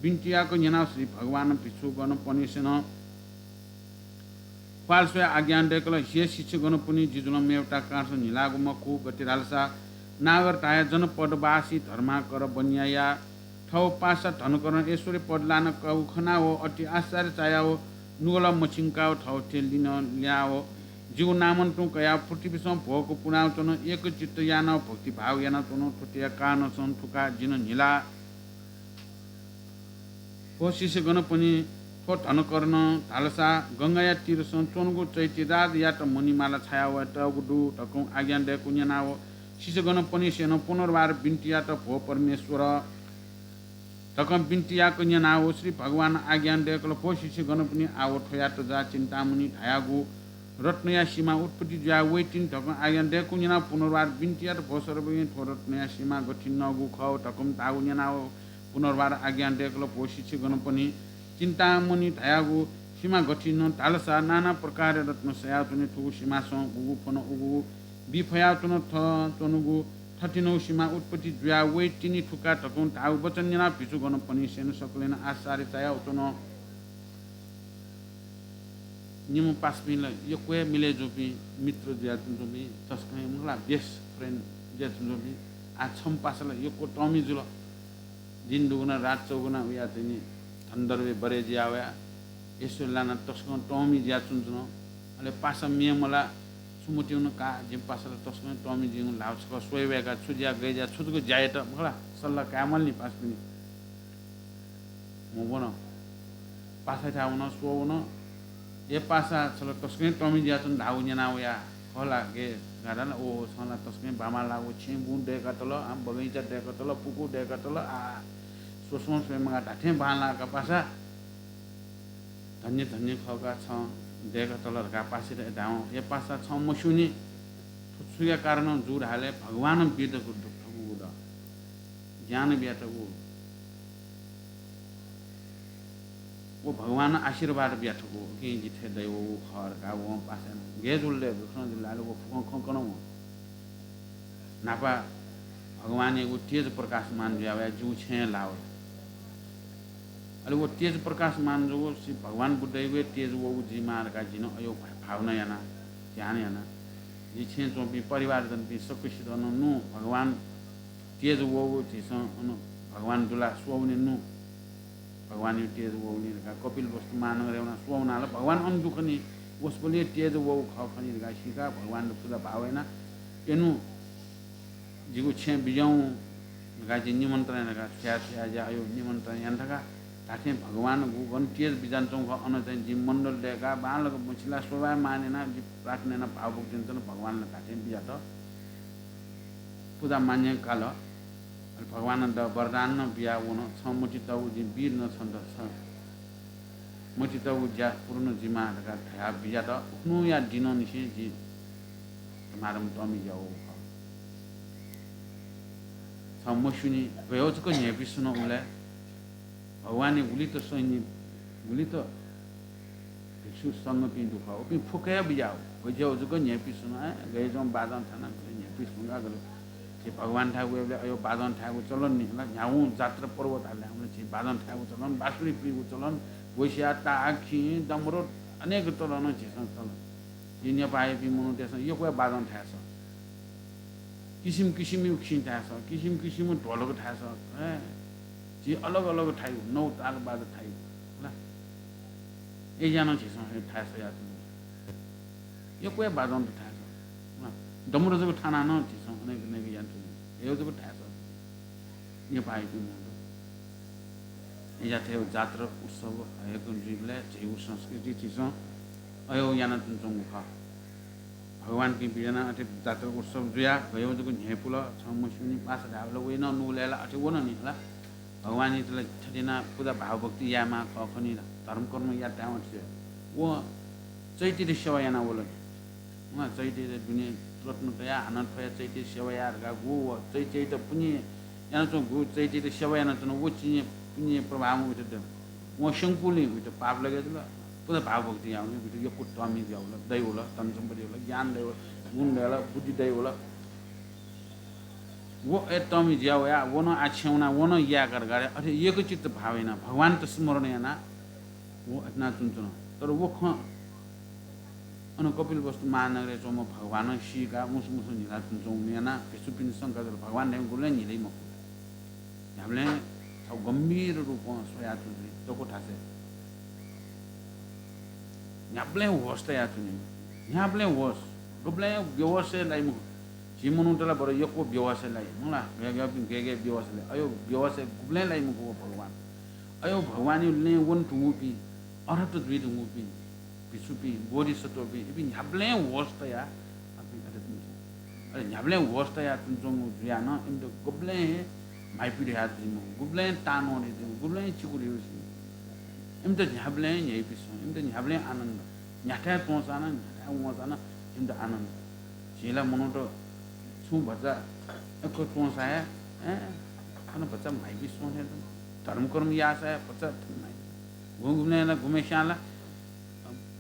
बिन्ति याक न्यनाव श्री भगवान भिक्षुगणपनिसेनं ख्वाल स्वयाव आज्ञा दय्कल, हे शिष्यगणपनि, जि जुलं मेवता कारणसं न्हिलागु मखु, गथे धालसा नागर धाया जनपदवासी धर्माकर बनियाया थव पासा धनकरं ऐश्वर्य पद लाना काःगु खनाव अति आश्चर्य चायाव नुगः ला मछिंकाव थःथे लिन ल्याव जिगु नामं तुं कयाव पृथ्वीसं भोक पुनाव च्वन, एकचित्त यानाव भक्तिभाव यानाव च्वन। थुकिया कारणसं थुका जिं न्हिला। भो शिष्यगणपनि, थ्व धनकरं धालसा गंगाया तीरसं च्वनागु चैत्यराजयात मणिमाला छाया वयेतःगु दु धकं आज्ञा दय्कूगु न्यनाव शिष्यगणपनिसेनं पुनर्वार बिन्ति यात, भो परमेश्वर धकं बिन्ति याक न्यनाव श्री भगवान आज्ञा दय्कल, भो शिष्यगणपनि, आव थ्वयात जा चिन्तामणि धायागु रत्नया सीमा उत्पत्ति जुया वइतिनि धकं आज्ञा दय्कूगु न्यनाव पुनर्वार बिन्ति यात, भो सर्वज्ञ, थ्व रत्नया सीमा गथिंनगु खः धकं धाःगु न्यनाव पुनर्वार आज्ञा दय्कल, भो शिष्यगणपनि, चिन्तामणि धायागु सीमा गथिंन धालसा नाना प्रकारया रत्न सयाव च्वनी, थुगु सीमासं गुगु फ्वन उगु बी फयाव च्वन, थ्व च्वनागु थथिंनगु सीमा उत्पत्ति जुया वइतिनि थुका धकं धाःगु वचन न्यनाव भिक्षुगणपनिसेनं सकलेनं आश्चर्य चायाव च्वन। निम्ह पासापिं ला यक्व हे मिलय् जूपिं, मित्र जुयाच्वंपिं, तसकं हे मखु ला, best friend जुयाच्वंपिं। आः छम्ह पासा ला यक्व तःमि जुल। दिन दुगुना रात चौगुना उया चाहिँ नि धनद्रव्य बढे जुया वया। ऐश्वर्य लाना तसकं तःमि जुयाच्वंच्वन। अले पासा मेम्ह ला छुं मतिउन का, जिमि पासा ला तसकं तःमि जुइगु ला, छकः स्वये वय्का, छु जुया, गय् जुया, छु जक ज्या यात, मखु ला, सल्लाह काये माल नि पासापिनि। म्ह वन। पासायाथाय् वन, स्वः वन। ए पासा, छ ला तसकं तःमि जुयाच्वन धाःगु न्यना वया। खः ला, गय् गादा ला, ओ, छं ला तसकं बांबांलाःगु छेँ बुँ दय्कातल, आम बगैँचा दय्कातल, पुकू दय्कातल, आ, स्वस्वं स्वये मगाः, धात्थें बांलाः का पासा। धन्य धन्य खः का, छं दय्कातल धकाः पासायात धायेवं, हे पासा, छं मस्यूनि, थ्व छुया कारणं जू धाःले भगवानं बियातःगु द, थकूगु द। ज्ञान बियातःगु। व भगवानं आशीर्वाद बियातःगु, उकिं जि थथे दयावःगु खः धकाः वं पासायात गय् जुल ले, गुकथं जुल ले, अले व फुक्कं खँ कन वं। न्हापा भगवानयागु तेज प्रकाशमान जुया वया, जिगु छेँय् लाः वल। अले व तेज प्रकाशमान जूगु, श्री भगवान बुद्धयागु हे तेज वःगु जुइमाः धकाः जिं अय् भावना याना, ध्यान याना। जि छेँय् च्वंपिं परिवारजनपिं सकसित अन नु, भगवान तेज वःगु झीसं अन भगवान दुला स्वः वने नु। भगवानया तेज वःगुलिं धकाः कपिलवस्तु महानगरय् वनाः स्वः वनाः ला भगवान अन दु खनी, वसपोलया तेज वःगु खः खनी धकाः सीकाः भगवानयात पुजा भाव यानाः, "यनु, जिगु छेँ बिज्याहुँ" धकाः जिं निमन्त्रणा याना धकाः छ्वया छ्वया ज्या अयो निमन्त्रणा याना धकाः धात्थें भगवानयागु गन तेज बिज्यानाच्वंगु खः। अन चाहिँ जिं मण्डल दय्काः बांलाक मछिलाः शोभायमान यानाः जिं प्रार्थना यानाः भावभक्ति यानाच्वन, भगवानं ला धात्थें बिज्यात। पुजा मान्यं काल। अले भगवानं द-, वरदान नं बियाः वन, "छं मतितःगु जिं वीर नं छन्त छ, मतितःगु ज्या पूर्ण जुइमा" धकाः धयाः बिज्यात। उखुन्हुया दिनंनिसें जि धमाधम तःमि जुयावःगु खः। छं मस्यूनि, गय् जक न्ह्यइपुसे च्वन उबलय् भगवानया गुलित सैन्य, गुलित भिक्षु संघपिं दु खः, उपिं फुक्कया बिज्याः। गज्याःगु जक न्ह्यइपुसे च्वन, अँ, गज्याःगु बाजं थानाः गले न्ह्यइपुसे च्वन का गले। झी भगवान थाय् वयेबलय् अयो बाजं थायेगु चलन नि हला, न्ह्यागुं जात्रा पर्व धाःबलय् हमला झी बाजं थायेगु चलन, बाँसुरी पुइगु चलन, घोषिया, ताः, खिं, डमरू अनेक चलन झीसं चलन। झी नेपाःयापिं मनूतय्सं यक्व हे बाजं थाय् सः। किसिम किसिमया खिं थाय् सः, किसिम किसिमया ढोलक थाय् सः, हे। झी अलग अलग थाय्, नौ ताल बाजा थाय्, हला। अय् ज्या नं झीसं हे थाय् सयाच्वंगु। यक्व हे बाजं थाय् सः, हला। डमरू जक थानाः नं झीसं अनेक अनेक यानाच्वंगु। अयो जक थाय् सः। नेपाःयापिं मनूत। अय् ज्या थें जात्रा उत्सव हयेक जुइबलय् झीगु संस्कृति झीसं अयो यानाच्वनाच्वंगु खः। भगवानपिं बिज्यानाः अथे जात्रा उत्सव जुयाः गय् जक न्ह्यइपुल, छं मस्यूनि पासा धायेबलय् वइ नं नुगलय् ला अथे वन नि हला। भगवानयात ला थथे यानाः पुजा भावभक्ति यायेमाः खः खनी ला, धर्मकर्म यात धायेवं अथे जुइ। व चैत्यया सेवा यानाः वल नि। वं चैत्यया दुने रत्न तयाः हानं थ्वया चैत्यया सेवा याये धकाः गु व चैत्ययात पुण्य यानाच्वंगु, चैत्ययात सेवा यानाच्वन, व चिन्हय् पुण्य प्रभावं उइत दु। वं स्यंकूलिं उइत पाप लगे जुल। पुजा भावभक्ति याःगुलिं उइत यक्व तःमि जुयावल, दयावल, धन सम्पत्ति वल, ज्ञान दयावल, गुण दयावल, बुद्धि दयावल। व अय् तःमि जुया वयाः व नं आः छेँ वनाः व नं यायेका धकाः अथे एकचित्त भाव यानाः भगवानयात स्मरण यानाः व अथे यानाच्वनाच्वन। तर व खँ अन कपिलवस्तु महानगरय् च्वंम्ह भगवानं सीकाः मुसु मुसु न्हिलाच्वनाच्वंगु यानाः भिक्षुपिन्सं शंका जुल, भगवान धाइम्ह गुबलें न्हिलइ मखु। न्ह्याबलें थः गम्भीर रूपं स्वयाच्वंगु दक्व थासय् न्ह्याबलें होश तयाच्वनीम्ह, न्ह्याबलें होश, गुबलें बेहोशय् लाइ मखु। झी मनूत ला बरु यक्व बेहोशय् लाइ, मला, गय् गय् बेहोशय् लाइ। अयो बेहोशय् गुबलें लाइ मखु व भगवान। अयो भगवानया लँय् वने धुंकूपिं, अर्हत जुइ धुंकूपिं, भिक्षुपिं, बोधिसत्वपिं, इपिं न्ह्याबलें होश तयाः अपिं अथे च्वंच्वन। अले न्ह्याबलें होश तयाः च्वनाच्वंगु जुयाः नं इमित गुबलें हे म्हाइपुइ धयाः जुइ मखु, गुबलें ताःन्वः धयाः जुइ मखु, गुबलें चिकु धयाः जुइ मखु। इमित न्ह्याबलें न्ह्यइपुसे च्वन, इमित न्ह्याबलें आनन्द। न्ह्याथाय् च्वंसां नं, न्ह्याथाय् वंसां नं इमित आनन्द। झी ला मनूत छुं भचा यक्व च्वंसा हे, ए, थन भचा म्हाइपुसे च्वं थें च्वन। धर्मकर्म याःसा हे भचा थन म्हाइपुसे च्वं। गुं गुम्हय् ला गुम्हस्यां ला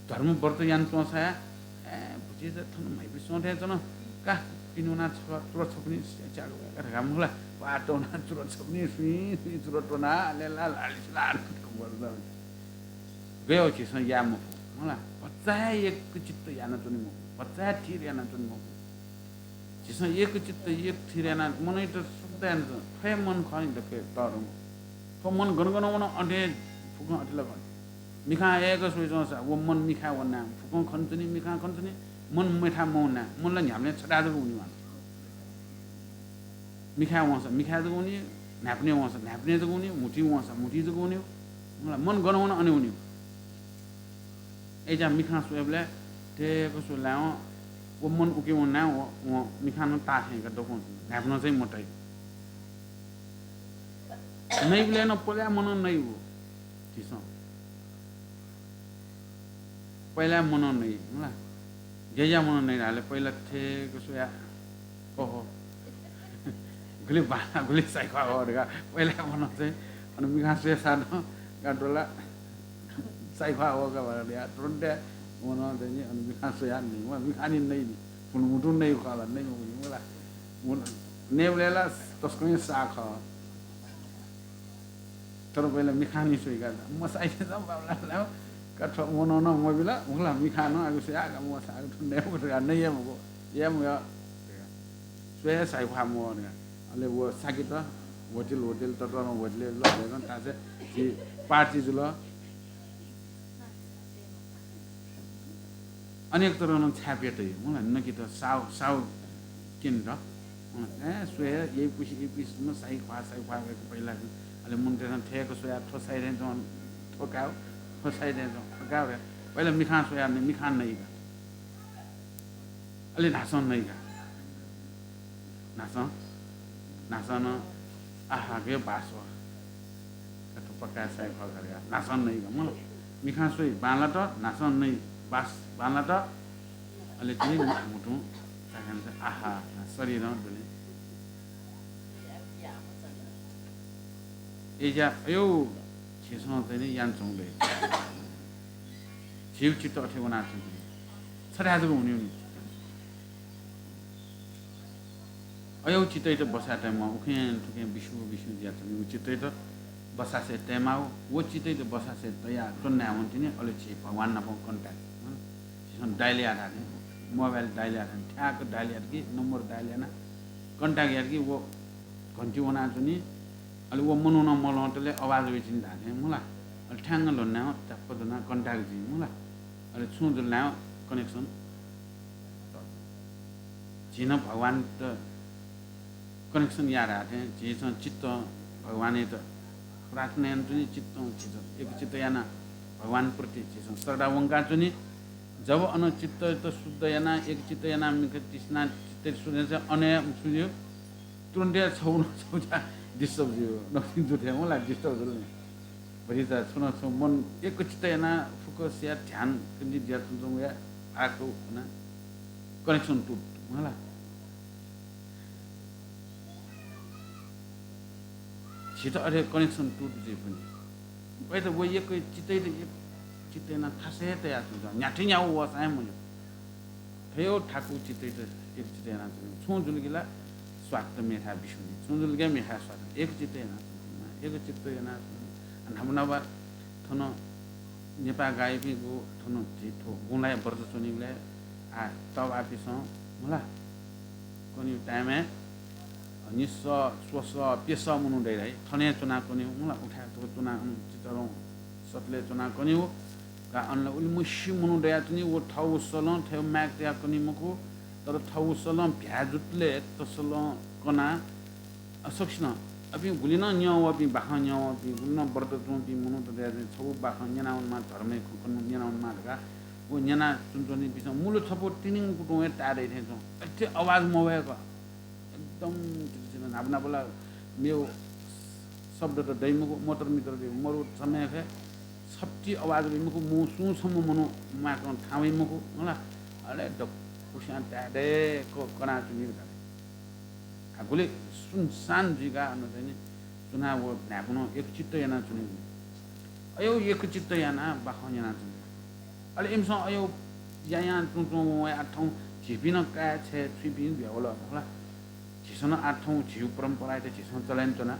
धर्म व्रत यानाच्वंसा हे, ए, भुतिचा थन म्हाइपुसे च्वं थें च्वन। का, पिने वनाः चुरा, चुरा छपु नि च्यागु वय्का धकाः मला। वा, तवनाः चुरा छपु नि सुइँ, सुइँ चुरा त्वनाः, अले ला, लालिस ला, गय् झीसं याये मफु, मला। भचा हे एकचित्त यानाच्वने मफु, भचा हे थिर यानाच्वने मफु। झीसं एकचित्त, एक थिर यानाः मनयात शुद्ध यानाच्वन। थ्व हे मन खः नि त, थ्व हे तःधंगु। थ्व मन गन गन वन, अथे फुक्कं अथे ला खः नि। मिखां अय्क स्वयाच्वंसा व मन मिखाय् वनाः फुक्कं खनाच्वनी, मिखां खनाच्वनी, मन मेथाय् मवनाः, मन ला न्ह्याबलें छथाय् जक वनी वन। मिखाय् वंसा मिखाय् जक वनी, न्हाय्पनय् वंसा न्हाय्पनय् जक वनी, म्हुतुइ वंसा म्हुतुइ जक वनी, मला, मन गन वन अन हे वनी। अय्‌जाः मिखां स्वयेबलय् थेक स्वयेबलय् व मन उकी वनाः व, व मिखां नं ताः थें का दक्वं च्वन, न्हाय्पनं चाहिँ मताइ। नइबलय् नं पहिला मनं नइ व। झीसं पहिला मनं नइ, मला। गय् ज्या मनं नइ धाःबलय् पहिला थेक स्वयाः, ओहो, गुलि बांलाः, गुलि साइख्वाः वः धकाः पहिला मनं चाहिँ अन मिखां स्वयेसां नं का द्वला साइख्वाः वः का धकाः तुरुन्त मनं चाहिँ नि अन मिखां स्वयाः नइ, मला, मिखां नि नइ नि, फुलमुटु नइ खः ला, नइ मखु नि, मला। नइबलय् ला तसकं साः खः। तर पहिला मिखां नि स्वइका मसाइके त बाबला ला, का थ्व मनं नं मबिल, उखला मिखां नं आगु स्वयाः का मसाःगु थ्व नइ मखु धकाः नइ हे मखु, याये मखु। स्वयाः साइख्वाः मवः धकाः। अले व साकेत होटल, होटल ततलं होटलय् लजय् नं थासय् झी पार्टी जुल। अनेक तरह नं छाय्‌पे तइ, मला, नकित साव, साव केन्द्र। ए, स्वया, यइपुसे, यइपुसेसम्म साइ ख्वाः, साइ ख्वाः वय्‌क पहिला। अले मनूतय्‌सं थय्‌क स्वया, थ्व साइ थें च्वं, थ्व काः, थ्व साइ थें च्वं, थ्व काः वया। पहिला मिखां स्वया, मिखां नइका। अले न्हासं नइका। न्हासं, न्हासं नं आहा, गय् बास वः। थ्व पक्का साइ खः का धकाः न्हासं नइका, मला। मिखां स्वइ, बांलात, न्हासं नइ, बास, बांलात। अले तिनि म्हुतुं ताकान आहा, शरीरं दुने। अय्‌जा अय्‌यो झीसं चाहिँ नि यानाच्वंगु दइ। झीगु चित्त अथे वनाच्वंगु दइ। छथाय् जक हुने हुने। अय्‌यो चित्तयात बसाये तयेमाः, उखें थुखें बिस्युं बिस्युं जुयाच्वनीगु चित्तयात बसासे तयेमाः। व चित्तयात बसासे तया च्वनावं तिनि अले झी भगवान नाप contact। हँ? झीसं dial याये धाःथें, mobile dial याये धाःथें, ठ्याक्क dial यात कि, number dial याना contact यात कि व घन्टी वनाच्वनी। अले व मनुखं मल्वंतले आवाज वइच्वनी धाःथें, मला। अले ठ्याङ्ग ल्ह्वनावं च्याप्प ज्वनाः contact जुइ, मला। अले छुं जुल नायं connection। झी नं भगवानत connection याये धाःथें झीसं चित्तं भगवानयात प्रार्थना यानाच्वनी, चित्तं झीसं एकचित्त यानाः भगवानप्रति झीसं श्रद्धा वंकाच्वनी। जब अन चित्तयात शुद्ध यानाः एकचित्त यानाः मिखा तिसिनाः चित्त शुद्ध यानाः अन हे छु जुइ, तुरुन्त हे छगू न छगू ज्या disturb जुइ, नकतिनि जू थें मला, disturb जुल नि। भतिचा छुं न छुं मन एकचित्त यानाः focus या ध्यान केन्द्रित जुयाच्वंगु या आको ना connection तुट मला। झीत अथे connection तुट जुइफुनि। वयात व एकचित्तयात एकचित्त यानाः थासय् हे तयाच्वंगु, न्ह्याथे न्ह्यागु वःसां हे मज्यू। थय् थाकु चित्तयात एकचित्त यानाच्वंगु। छुं जुल कि ला स्वात्त मेथाय् बिस्युं नि। छुं जुल कि मेथाय् स्वात्त। एकचित्त यानाच्वंगु। एकचित्त यानाच्वंगु। आ, न्हापा न्हापा थन नेपाः गाःयापिं गु थन झी थ्व गुँलाय् व्रत च्वनीबलय् आ तवाःपिसं मला कनिगु time-य् निसः, स्वसः, प्यसः मनू दइ धाइ। थन हे च्वनाः कनिगु मला उथाय् थ्व च्वनाः, अन चितलं सतलय् च्वनाः कनिगु। का अन ला उलिमछि मनू दयाच्वनी, व थःगु सलं थय् माइक तयाः कनी मखु, तर थःगु सलं भ्याये जुतले तसलं कनाः, अ, सकसिनं, अपिं गुलि नं न्यं वःपिं, बाखं न्यं वःपिं, गुलि नं व्रत च्वंपिं मनूत दयाच्वनी, छगू बाखं न्यनावनेमाः, धर्मय् खँ कन न्यनावनेमाः धकाः व न्यना च्वनाच्वनीपिसं मुलु छपु तिनिंगु कुतुं हे ताये दइ थें च्वं। अथे आवाज मवय्क एकदम चिचिचिन न्हापा न्हापा ला मेगु शब्द त दइ मखु, मतर मितर दइ मरु समय खे छप्ति आवाज दइ मखु, मू सुं छम्ह मनू माकं थां वइ मखु, मला। अले दक्वस्यां ताय् दय्क कनाच्वनी धकाः। आ, गुलि सुनसान जुइका अन चाहिँ नि च्वनाः व न्हाय्‌पनं एकचित्त यानाच्वनीगु। अय्‌यो एकचित्त यानाः बाखं न्यनाच्वनी। अले इमिसं अय्‌यो यायां च्वंच्वं वं वया थौं झीपिं नं काय् छय् छुइपिं जुयावल, होला। झीसं नं आः थौं झीगु परम्परायात झीसं चले यानाच्वना।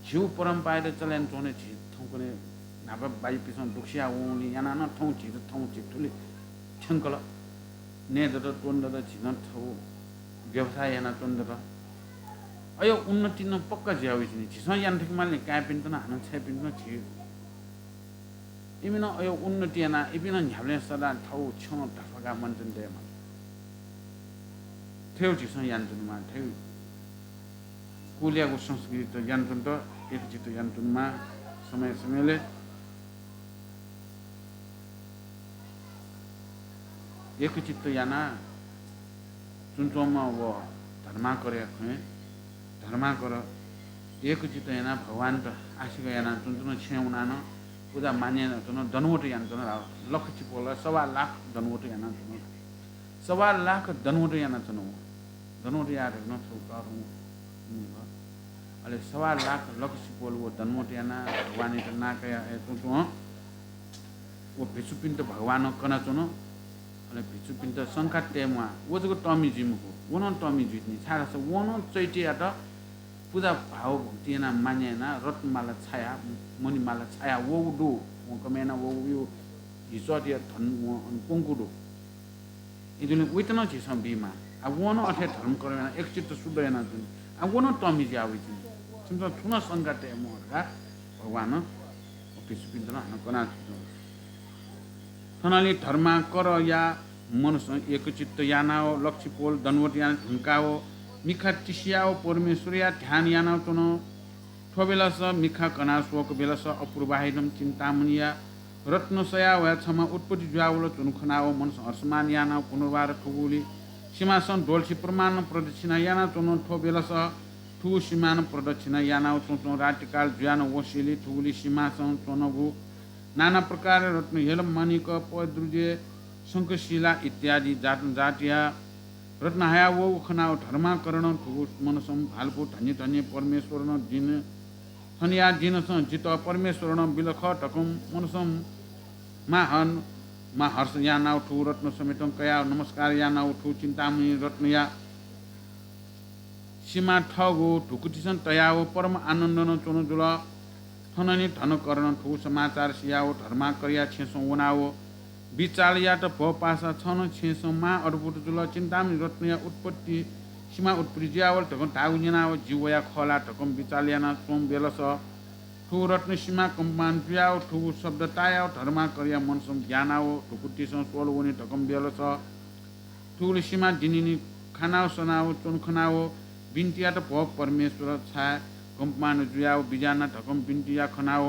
झीगु परम्परायात चले यानाच्वने झी थौंकन्हय् न्हापा बाज्यापिसं दुःख सियाः वंगुलिं यानाः नं थौं झीत थौं झी थुलि थ्यंकल। नये दत, त्वने दत, झी नं थ्व व्यवसाय यानाच्वने दत। अय्‌यो उन्नति नं पक्का जुया वइच्वनी। झीसं याना थके माल नि, काय्‌पिन्त नं, हानं छय्‌पिन्त नं झी इमि नं अय्‌यो उन्नति यानाः इपिं नं न्ह्याबलें सदां थःगु छ्यं धस्वाकाः मनचन दयेमाल। थ्व झीसं यानाच्वनेमाः, थ्व कुलयागु संस्कृति यानाच्वनेत एकचित्त यानाच्वनेमाः। समय समयले एकचित्त यानाः च्वनाच्वंम्ह व धर्माकरया खँय् धर्माकर एकचित्त यानाः भगवानत आशिका यानाच्वनाच्वन, छेँय् वनाः नं पुजा मान्य यानाच्वन, दण्डवत यानाच्वन, लख चिपोल सवा लाख दण्डवत यानाच्वन। सवा लाख दण्डवत यानाच्वन व। दण्डवत याये धइगु नं छगू तःधंगु निगः। अले सवा लाख लख चिपोल व दण्डवत यानाः भगवानयात नां कयाः च्वनाच्वन। व भिक्षुपिन्त भगवानं कनाच्वन। अले भिक्षुपिन्त शंका तये म्वाः। व जक तःमि जुइ मखु, व नं तःमि जुइतिनि। छाय्‌धाःसा व नं चैत्ययात पुजा भाव भक्ति यानाः मान्य यानाः रत्नमाला छायाः, मणिमाला छायाः वःगु दु। वं कमय् यानाः वःगु हिचःतिया धन वं अन प्वंकू दु। इदुलिं वइत नं झीसं बीमाः। आ, वं नं अथे धर्म कर्म यानाः एकचित्त शुद्ध यानाच्वन। आ, व नं तःमि जुया वइतिनि। छिमिसं छुं नं शंका तये म्वाः धकाः भगवानं व भिक्षुपिन्त नं हानं कनाच्वंगु। थनंलि धर्माकरया मनसं एकचित्त यानाव लक्ष्मीपोल दण्डवत यानाः धुंकाव मिखा तिसियाव परमेश्वरया ध्यान यानाव च्वन। थ्व बेलस मिखा कनाः स्वःगु बेलस अपूर्वाहिनं चिन्तामणिया रत्न सयावया छमा उत्पत्ति जुयावल। च्वनु खनाव मनसं हर्षमान यानाव पुनर्वार थुगुलि सिमासं द्वलसि प्रमाणं प्रदक्षिणा यानाच्वन। थ्व बेलस थुगु सिमानं प्रदक्षिणा यानाव च्वंच्वं रात्रिकाल जुयानं वसेलि थुगुलि सिमासं च्वंगु नाना प्रकारया रत्न हेल माणिक पैदुर्जे शंखशिला इत्यादि जात जातया रत्न हयावःगु खनाव धर्माकरनं थुगु मनसं भालपु धन्य धन्य परमेश्वरनं दिन थनया दिनसं जितः परमेश्वरनं बिल खः धकं मनसं महान महाहर्ष यानाव थुगु रत्न समेतं कयाव नमस्कार यानाव थुगु चिन्तामणि रत्नया सिमा थःगु धुकुतिसं तयाव परम आनन्दनं च्वनु जुल। थनंलि धर्माकरनं थुगु समाचार सियाव धर्माकरया छेँसं वनाव बिचाल यात भ्वपासा छनं छेँसं महा अद्भुत जुल। चिन्तामणि रत्नया उत्पत्ति सिमा उत्पत्ति जुयावल धकं धाःगु न्यनाव जि वया खः ला धकं बिचाल यानाच्वंगु बेलस थुगु रत्न सिमा कम्पमान जुयाव थुगु शब्द तायाव धर्माकरया मनसं ग्यानाव धुकुतिसं स्वल वने धकं बेलस थुगुलि सिमा दिनिनि खानाव सनाव च्वनु खनाव बिन्ति यात भ्व परमेश्वर छाय् कम्पमान जुयाव बिज्याना धकं बिन्ति या खनाव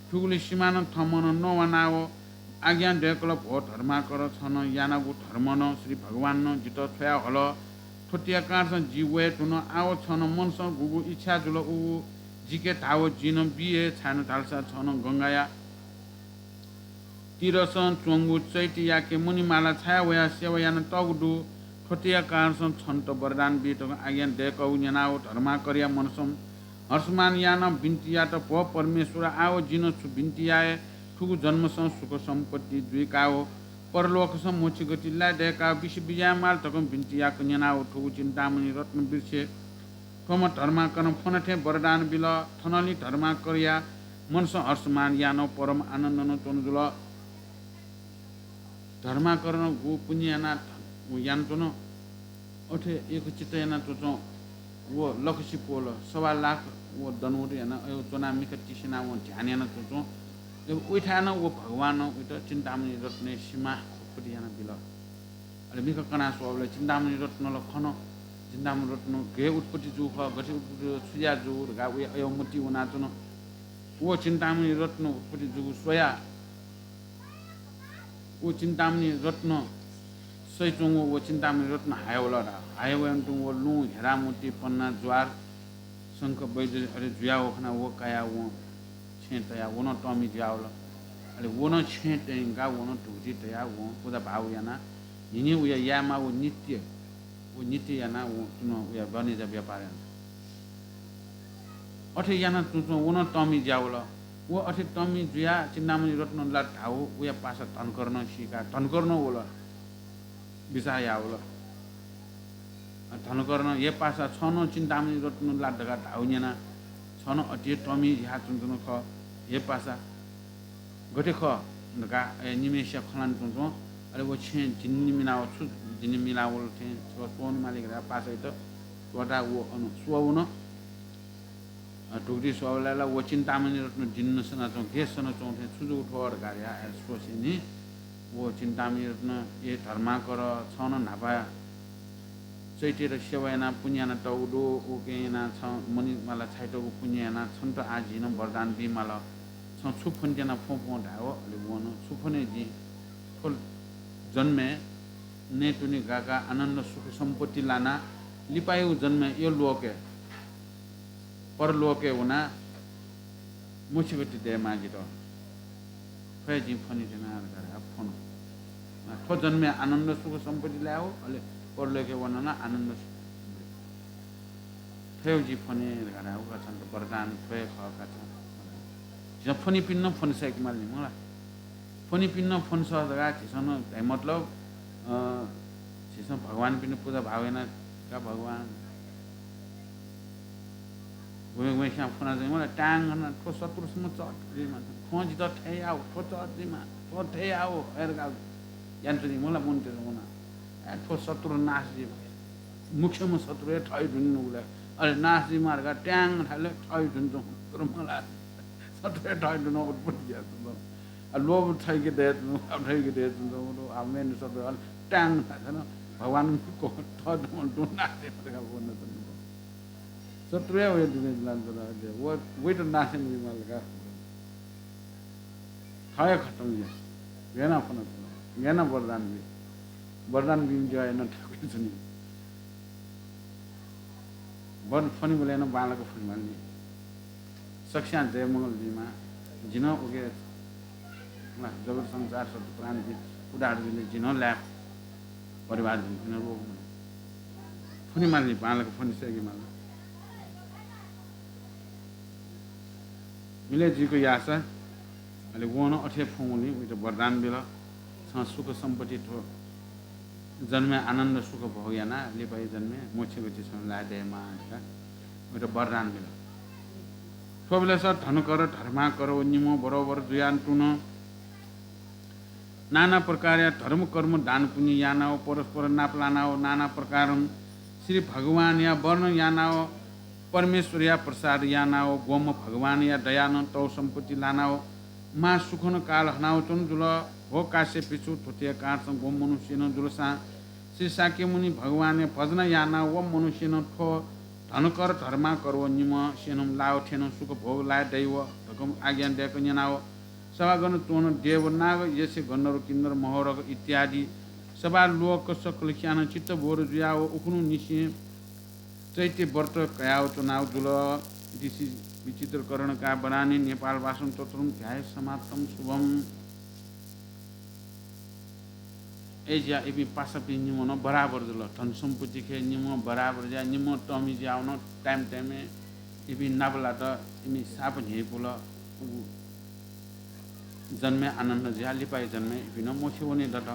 थुगुलि सिमानं थमनं नवानाव आज्ञा दय्कल भ्व धर्माकर छनं यानागु धर्मनं श्री भगवानं जितः छ्वया हल। थ्वतिया कारणसं जि वये धुन। आव छनं मनसं गुगु इच्छा जुल उगु जिके धाव जिनं बिये छाय्न धालसा छनं गंगाया तीरसं च्वंगु चैत्ययाके मणिमाला छाया वयाः सेवा यानातःगु दु। थ्वतिया कारणसं छन्त वरदान बी धकं आज्ञा दय्कःगु न्यनाव धर्माकरया मनसं हर्षमान यानाव बिन्ति यात भ्व परमेश्वर आव जिनं छु बिन्ति याये थुगु जन्मसं सुख सम्पत्ति जुइकाव परलोकसं मोक्ष गति लाये दय्काव बिसे बिज्यायेमाल धकं बिन्ति याक न्यनाव थुगु चिन्तामणि रत्न बिर्से थ्वम्ह धर्माकरं फ्वना थें वरदान बिल। थनंलि धर्माकरया मनसं हर्षमान यानाव परम आनन्दनं च्वनु जुल। धर्माकरनं गु पुण्य याना यानाच्वन। अथे एकचित्त यानाच्वंच्वं व लकसि पोल सवा लाख व दण्डवत याना अयो च्वना मिखा तिसिना वं ध्यान यानाच्वंच्वं। उइथाय् नं व भगवानं उइत चिन्तामणि रत्नया सिमा उत्पत्ति याना बिल। अले मिखा कना स्वःबलय् चिन्तामणि रत्न ला खन। चिन्तामणि रत्न गय् उत्पत्ति जूगु खः, गथे उत्पत्ति जूगु, छु ज्या जूगु धकाः वया अयो मतिइ वनाच्वन। व चिन्तामणि रत्न उत्पत्ति जूगु स्वयाः व चिन्तामणि रत्न सइच्वंगु व चिन्तामणि रत्न हाय्वल धाः। हाय्वय् तुं व लुँ, हेरा, मोती, पन्ना, ज्वार, शंख, वैदुर्य अथे जुयाव खना व काया वं छेँ तया व नं तःमि जुयावल। अले व नं छेँ तयंकाः व नं धुकुति तयाः वं पुजा भाव यानाः न्हिन्हि उया यायेमाःगु नित्य, व नित्य यानाः व तुं नं उया बनेजा व्यापार याना। अथे यानाच्वंच्वं व नं तःमि जुयावल। व अथे तःमि जुयाः चिन्तामणि रत्न ला धाःगु उया पासा धनकर नं सीकाः धनकर नं वल, बिचाः यावल। धनकरनं, हे पासा, छं नं चिन्तामणि रत्न ला धकाः धाःगु न्यना, छं नं अथे हे तःमि जुयाच्वंच्वन खः। हे पासा, गथे खः धकाः, ए, निम्हय्सिया खँ ल्हानाच्वंच्वं। अले व छेँ दिनिनि मिलावल, छु दिनिनि मिलावल थें छगः स्वःवनेमाली धकाः पासायात त्वःताः व अन स्वःवन। अ, धुकुति स्वःबलय् ला व चिन्तामणि रत्न दिनिनि सनाच्वं, गथे सनाच्वं थें छु जूगु थ्व धकाः धयाः स्वसेंलि व चिन्तामणि रत्न, ए धर्माकर, छं नं न्हापा चैत्ययात सेवा यानाः पुण्य यानातःगु दु, उकिं यानाः छं मणिमाला छाइतःगु पुण्य यानाः छन्त आः जिं नं वरदान बीमाल। छं छु फ्वने त्यना फ्वँ फ्वँ धायेवं, अले वं नं छु फ्वने जिं, थ्व जन्मय् नयेत्वने गाकाः आनन्द सुख सम्पत्ति लानाः लिपायागु जन्मय् य लोकय् परलोकय् वनाः मोक्ष गति दयेमाः जितः। थ्व हे जिं फ्वने त्यना धकाः फ्वन। थ्व जन्मय् आनन्द सुख सम्पत्ति लायेवं, अले परलोकय् वनाः नं आनन्द सुख। थ्व हे जिं फ्वने धकाः उका छन्त वरदान थ्व हे खः का छं। झीसं फ्वनीपिन्त नं फ्वने सय्केमाल नि मला। फ्वनीपिन्त नं फ्वने सः धकाः झीसं नं धाये मतलब, अ, झीसं भगवानपिन्त पुजा भाव याना का भगवान। गुम्हय् गुम्हय्सियां फ्वना जुइ मला, ट्याङ्ग खना, थ्व शत्रुसम्म चट जुइमा, थ्वं जितः थय् याव, थ्व चट जुइमा, थ्व थय् याव, अय् धकाः यानाच्वनी मला मनूतय्त वनाः। ए, थ्व शत्रु नाश जुइमा। मुख्यम्ह शत्रु हे थः हे धुन उबलय्। अले नाश जुइमा धकाः ट्याङ्ग धाःबलय् थः हे धुन च्वं मला। थथे थथे दुन उत्पत्ति यात। आ लोभ थैके दय् तुन, आ थैके दय् तुन, आ मेन शत्रु अन टाङ थाथन भगवान को थः दुन दुन नाथे तका बोन तुन। शत्रु या वे दुने लान तुन, व वेट नाथे नि माल का। थय खतम या। गेना फन तुन। गेना वरदान बी। वरदान बी जो आयन थके तुनी। वन फनिबलय् नं बांलाक फनिमाल नि। सकस्यां जयमंगल जुइमा। जिं नं उके ला जगत संसार सत्य प्राणी जि उद्धार जुइले जिं नं लाये परिवार जुइमा रोग मने। फनिमाल नि बांलाक फनि सय्‌के माल। मिले जुइक याःसा अले वं नं अथे फुंगुलिं उइत वरदान बिल। छं सुख सम्पत्ति थ्व जन्मय् आनन्द सुख भोग यानाः लिपाया जन्मय् मोक्ष गति छं लाये दयेमाः धकाः उइत वरदान बिल। थ्व बेलस धनकर धर्माकर व निम्ह बरोबर जुयाः तुन। नाना प्रकारया धर्म कर्म दान पुण्य यानाव परस्पर नापलानाव नाना प्रकारं श्री भगवानया वर्णन यानाव परमेश्वरया प्रसाद यानाव ग्वम्ह भगवानया दयानं तव सम्पत्ति लानाव महासुखन काल हनावच्वन जुल। हो काश्यप भिक्षु, थुतय् कारणसं ग्वम्ह मनुष्यनं जुलसां श्री शाक्यमुनि भगवानया भजन यानाव व मनुष्यनं थ्व धनकर धर्माकर व निम्ह स्यनं लाव थेनं सुख भोग लाये दइव धकं आज्ञा दय्‌क न्यनाव सभागण च्वन देव नाग यक्ष गन्धर्व किन्नर महोरग इत्यादि सभा लोक सकल स्यानं चित्तबोध जुयाव उखुन्हु निसें चैत्य व्रत कयाव च्वनाव जुल। इति श्री विचित्रकरण काव्यवराहने नेपाल भाषां चतुर्थं अध्याय समाप्तं। शुभम्। अय्‌ज्या इपिं पासापिं निम्ह नं बराबर जुल। धन सम्पत्ति खे निम्ह बराबर ज्या, निम्ह तःमि ज्याव नं time time-य् इपिं नापलात, इमि साप न्ह्यइपुल। उगु जन्मय् आनन्द जुयाः लिपाया जन्मय् इपिं नं मोक्ष वने दत।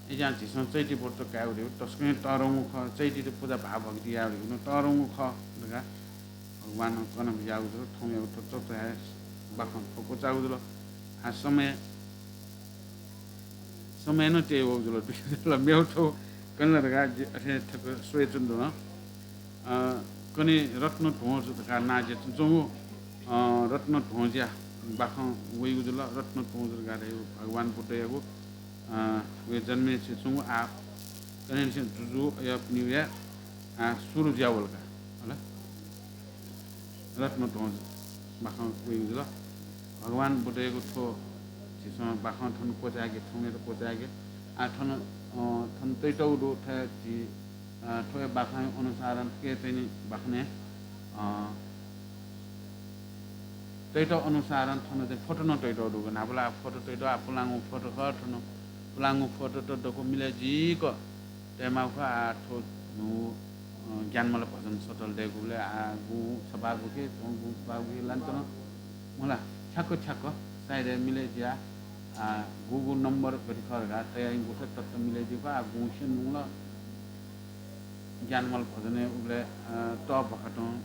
अय्‌ज्या झीसं चैती व्रत कायेगु धइगु तसकं हे तःधंगु खः। चैतीत पुजा भाव भक्ति यायेगु धइगु नं तःधंगु खः धकाः भगवानं कना बिज्याःगु जुल। थौंयागु थ्व चतुर्थ अध्याय बाखं थ्व क्वचाःगु जुल। आ समय, समय नं त्ययावःगु जुल। मेगु थ्व कन धकाः जि अथे थक स्वयाच्वनाच्वन। अ, कन्हय् रत्नध्वज धकाः नां जुयाच्वंगु, अ, रत्नध्वजया बाखं वइगु जुल। रत्नध्वज धकाः धइगु भगवान बुद्धयागु, अ, वया जन्मय् च्वंगु आ, कन्हय् जुजु अय्‌पिनिगु या, आ, सुरु जुयावल का, हला। रत्नध्वज बाखं वइगु जुल। भगवान बुद्धयागु थ्व झीसं बाखं थन क्वचायेके, थौंयात क्वचायेके। आ, थन, अ, थन तयातःगु दु, थ्व झी, अ, थ्व बाखं अनुसारं थुके चाहिँ नि बाखनय्, अ, तयातःगु अनुसारं थन चाहिँ फोटो नं तयातःगु दु। न्हापा ला फोटो तयातःगु, आ, पुलांगु फोटो खः, थन पुलांगु फोटोत दक्व मिले जुइक तयेमाःगु खः। आ, थ्व, अ, ज्ञानमाला भजन सतल दय्‌कूबलय्, आ, गुगु छपाःगु खः, थ्व गुगु छपाःगु खः लानाच्वन। मला, ठ्याक्क ठ्याक्क सायद मिले जुयाः, आ, गुगु नम्बर गथे खः धकाः तयाः गुसा तत्त मिले जुइगु खः, आ, गुगु स्यने धुंकल। ज्ञानमाला भजनय् उबलय्, अ, तःभकथं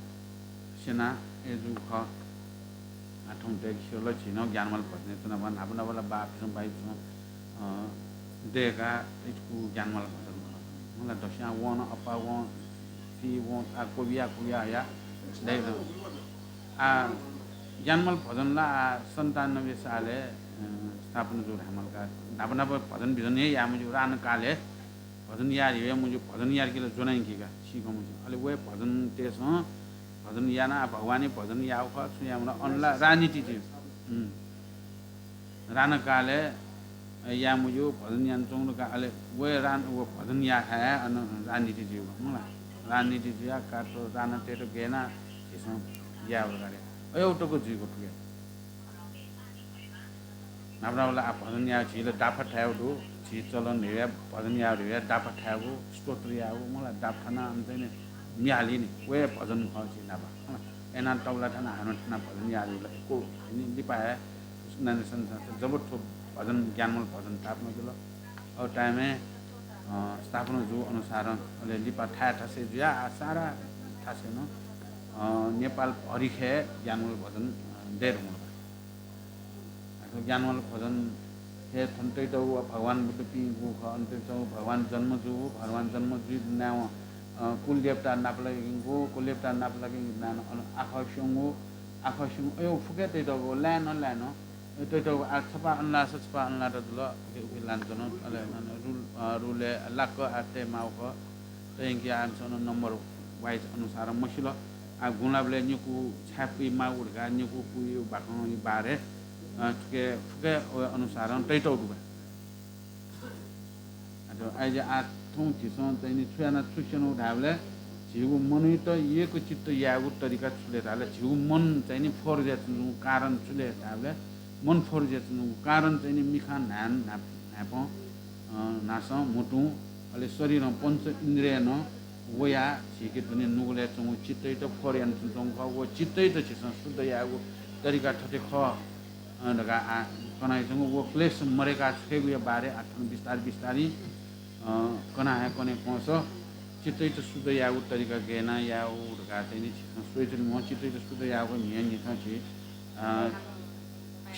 स्यना अय् जूगु खः। आ, थौं दय्‌क स्यू ला, झी नं ज्ञानमाला भजनय् च्वनाबलय् न्हापा न्हापा ला बापिसं बाइपिसं, अ, दय्‌काः इचकू ज्ञानमाला भजन खः। मला दस्यां वं नं अप्पा वं फि वं आ क्वबिया क्वबिया हया दय्‌क। आ, ज्ञानमाला भजन ला आ सन्तानब्बे सालय्, अ, स्थापना जू धायेमाल का। न्हापा न्हापा भजन भिजन हे याये मज्यू, राना कालय् भजन याये धइगु मज्यू, भजन यायेकेत ज्वनायंकी का, सीकं मज्यू। अले व हे भजनतय्‌सं भजन यानाः भगवानया भजन याःगु खः, छुं यायेमाल, अन ला राजनीति जुइ। हुँ। राना कालय् याये मज्यू, भजन यानाच्वंगु का, अले व हे रान, व भजन याःथाय् अन राजनीति जुइगु, मला। राजनीति जुयाः का थ्व रानातय्‌त गय् यानाः झीसं यायेगु का रे। अय् तक जुइगु थुके। न्हापा न्हापा ला आ भजन याः, झी ला दाफा थायेगु दु, झी चलन धइगु भजन याः धइगु दाफा थायेगु, स्तोत्र याःगु, मला दाफा थानाः अन चाहिँ नि म्ये हाली नि, व हे भजन खः झी न्हापा। अय्‌नं तबला थानाः हानं थानाः भजन याः धइगु ला यक्व नि लिपा हे नानी संसार जब थ्व भजन, ज्ञानमाला भजन स्थापना जुल। अ, time-य्, अ, स्थापना जू अनुसारं अले लिपा थाय् थासय् जुयाः आ सारा थासय् नं, अ, नेपाल भरिखे ज्ञानमाला भजन, अ, दये धुंकल। आ, थ्व ज्ञानमाला भजन हे थन तयातःगु भगवान बुद्धपिंगु खः, अन तयातःगु भगवान जन्म जूगु, भगवान जन्म जुइ नाय्‌वं, अ, कुलदेवता नापलाकेगु, कुलदेवता नापलाकेगु नाय्‌नं अन आखः स्यंगु, आखः स्यू, अयो फुक्क तइतःगु लाय् नं लाय् नं तइतःगु, आ छपा अनलास छपा अनलात जुल, उखे उखे लानाच्वन। अले नं रुल, अ, रुलय् लाक्क आ तये माःगु खः। तयंके आ नं number wise अनुसारं मसिल। आ गुंलाबलय् निकू छाय् पुइ माःगु धकाः निकू पुइ बाखंया बारे, अ, थुके फुक्क व अनुसारं तइतःगु दु बा। अथे आइज आ थौं झीसं चाहिँ नि छु याना छु स्यनागु धायेबलय् झीगु मनयात एकचित्त यायेगु तरिका छु ले धायेबलय् झीगु मन चाहिँ नि फोहोर जुयाच्वंगु कारण छु ले धायेबलय् मन फोहोर जुयाच्वंगु कारण चाहिँ नि मिखां न्हाय्, न्हाय्, न्हाय्पं, अ, न्हासं, म्हुतुं, अले शरीरं पञ्च इन्द्रियं वयाः झीके दुने नुगलय् च्वंगु चित्तयात फोहोर यानाच्वंगु खः। व चित्तयात झीसं शुद्ध यायेगु तरिका थथे खः। अ, धकाः आ, कनाच्वंगु व क्लेश मदय्का छ्वयेगुया बारे आ थन बिस्तार बिस्तारं, अ, कना हे कने कंस चित्तयात शुद्ध यायेगु तरिका गय् याना यायेगु धकाः चाहिँ नि झीसं स्वयाच्वनेमाः। चित्तयात शुद्ध यायेगु न्हिं न्हिं थें झी, अ,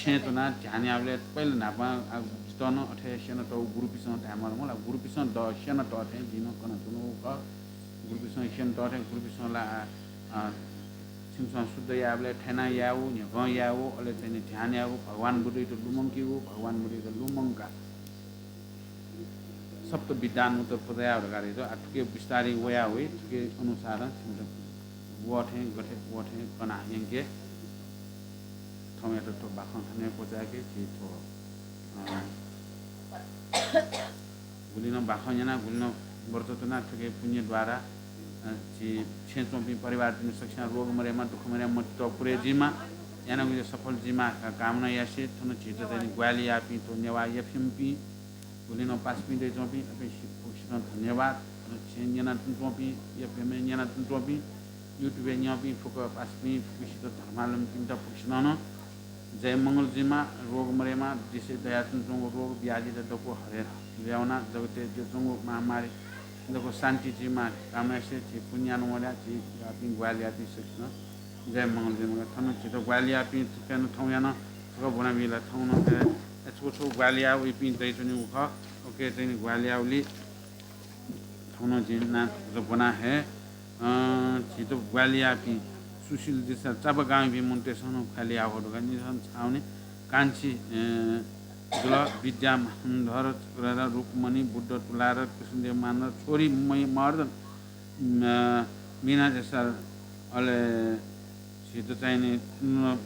छेँय् च्वनाः ध्यान यायेबलय् पहिला न्हापां, आ, जितः नं अथे स्यनातःगु गुरुपिसं धायेमाल मला, गुरुपिसं द स्यनातः थें जिं नं कनाच्वनागु खः। गुरुपिसं स्यनातः थें गुरुपिसं ला, आ, आ, छिमिसं शुद्ध यायेबलय् थथे यानाः यायेगु, न्ह्यगं यायेगु, अले चाहिँ नि ध्यान यायेगु, भगवान बुद्धयात लुमंकेगु, भगवान बुद्धयात लुमंकाः सप्त विद्यानूत प्रचयाव धकाः धाइ। आ थुके बिस्तारं वया वइ, थुके अनुसारं छिमित व थें गथे व थें कनाः यंके। थौंयात थ्व बाखं थन हे क्वचाय्के। झी थ्व, अ, गुलिं नं बाखं न्यना, गुलिं नं व्रत च्वना, थुके पुण्य द्वारा, अ, झी छेँय् च्वंपिं परिवारपिनि सकसियां रोग मदयेमा, दुःख मदयेमा, मतित पुरे जुइमा, यानागु सफल जुइमा धकाः कामना यासें थन झीत चाहिँ नि ग्वाहालि याःपिं थ्व नेवाः एफएमपिं, गुलिं नं पासापिं दयाच्वंपिं, अपिं फुक्कसितं धन्यवाद। अले छेँय् न्यनाच्वंपिं, एफएमय् न्यनाच्वंपिं, YouTube-य् न्यंपिं फुक्क पासापिं, फुक्कसित धर्मावलम्बीपिन्त फुक्कसितं नं जय मंगल जुइमा, रोग मदयेमा, देशय् दयाच्वंगु रोग व्याधित दक्व हरे जुयावना, जगतय् जुयाच्वंगु महामारी दक्व शान्ति जुइमा कामना यासें झी पुण्य याना वया झी याःपिं ग्वाहालि याःपिं सकसितं जय मंगल जुइमा। थन झीत ग्वाहालि याःपिं थुके नं थौं याना फुक्क ब्वनाबी ला थौं नं, ए, छगू छगू ग्वाहालि याः वइपिं दयाच्वनीगु खः। OK, चाहिँ नि ग्वाहालि याःगुलिं थौं नं जिं नां थुकथं ब्वना हये। अँ, झीत ग्वाहालि याःपिं सुशील देशा चाबगाउँयापिं मनूतय्सं नं ग्वाहालि याः वः धकाः निसं छाउने कान्छी, अँ, जुल। विद्या मानधर, चक्रधर, रुक्मणी, बुद्ध तुलाधर, कृष्णदेव मानधर, छोरी मै-, महर्जन, अँ, मिना देशा, अले झीत चाहिँ नि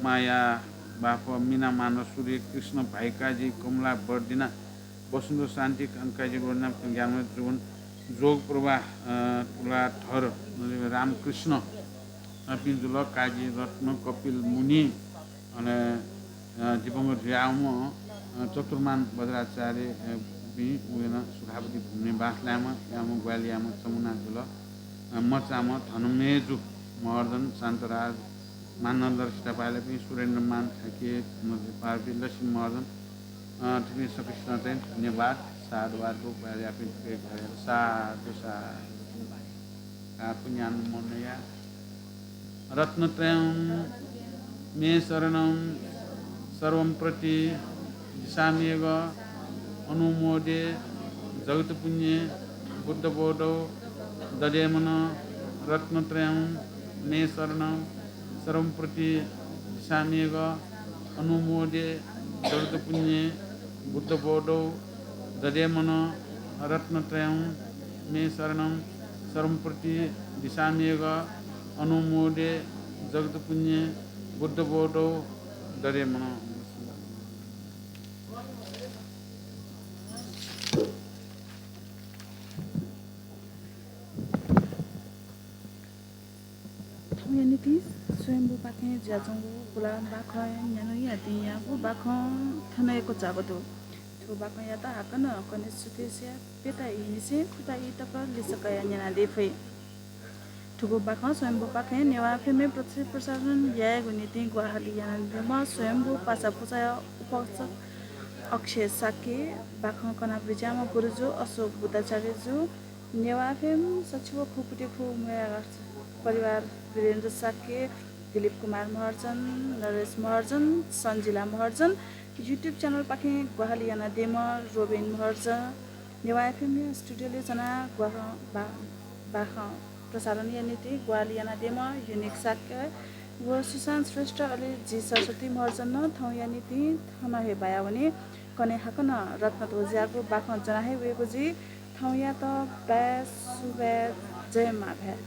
माया बाफ, मिना मानधर, सूर्य, कृष्ण, भाइकाजी, कमला, बर्दिना, वसुन्धु, शान्ति, कान्ति, काजी, रोजना, ज्ञानमय, जुवन, जोग प्रभा, अ, तुलाधर, रामकृष्ण, अपिं जुल, काजी रत्न, कपिल मुनि, अले, अ, दिवंगत जुयावंम्ह, अ, चतुर्मान बज्राचार्य, अ, पिं, उगु नं सुखावती भूमिनिवास लाय्म्ह, याःम्ह ग्वाहालि याःम्ह चमुना जुल, अ, मचाम्ह धनमेजु महर्जन, शान्तराज मानधर, सीता पायलपिं, सुरेन्द्रमान थाके, पार्वती, लक्ष्मी महर्जन, अ, थुपिं सकसितं चाहिँ धन्यवाद, साधुवाद, ग्वाहालि याःपिं थुके ग्वाहालि यात। साधु, साधु। आ, पुण्यानुमोदनया। रत्नत्रयं मे शरणं सर्वं प्रतिदिशाम्यघम्। अनुमोदे जगत्पुण्ये बुद्धबोधौ दधे मनः। रत्नत्रयं मे शरणं सर्वं प्रतिदिशाम्यघम्। अनुमोदे जगत्पुण्ये बुद्धबोधौ दधे मनः। रत्नत्रयं मे शरणं सर्वं प्रतिदिशाम्यघम्। अनुमोदे जगत्पुण्ये बुद्धबोधौ दधे मनः। थौंया निंतिं स्वयम्भूपाखें जुयाच्वंगु पुलां बाखं न्यनादियागु बाखं थन हे क्वचाःगु दु। थ्व बाखंयात हाकनं कन्हय् सुथसिया प्यता ईनिसें खुता ई तक लिसः कयाः न्यनादी फइ। थुगु बाखं स्वयम्भूपाखें नेवाः एफएमय् प्रति-, प्रसारण यायेगु निंतिं ग्वाहालि यानादीम्ह स्वयम्भू पासा पुचःया उपासक अक्षय शाक्य, बाखं कना बिज्याःम्ह गुरुजु अशोक बुद्धाचार्यजु, नेवाः एफएम सच्छि व खु पुति खु मुयाः परिवार वीरेन्द्र शाक्य, दिलीप कुमार महर्जन, नरेश महर्जन, सन्जिला महर्जन, YouTube channel पाखें ग्वाहालि यानादीम्ह रोबिन महर्जन, नेवाः एफएमया स्टुडियोलय् च्वनाः ग्वाखं बा-, बाखं प्रसारणया निंतिं ग्वाहालि यानादीम्ह युनिक शाक्य, व सुशान्त श्रेष्ठ अले जि सरस्वती महर्जन नं थौंया निंतिं थन हे बायावनी। कन्हय् हाकनं रत्नध्वजयागु बाखं ज्वना हे वयेगु जुइ। थौंयात बाय् सुभाय्, जय मांभाय्।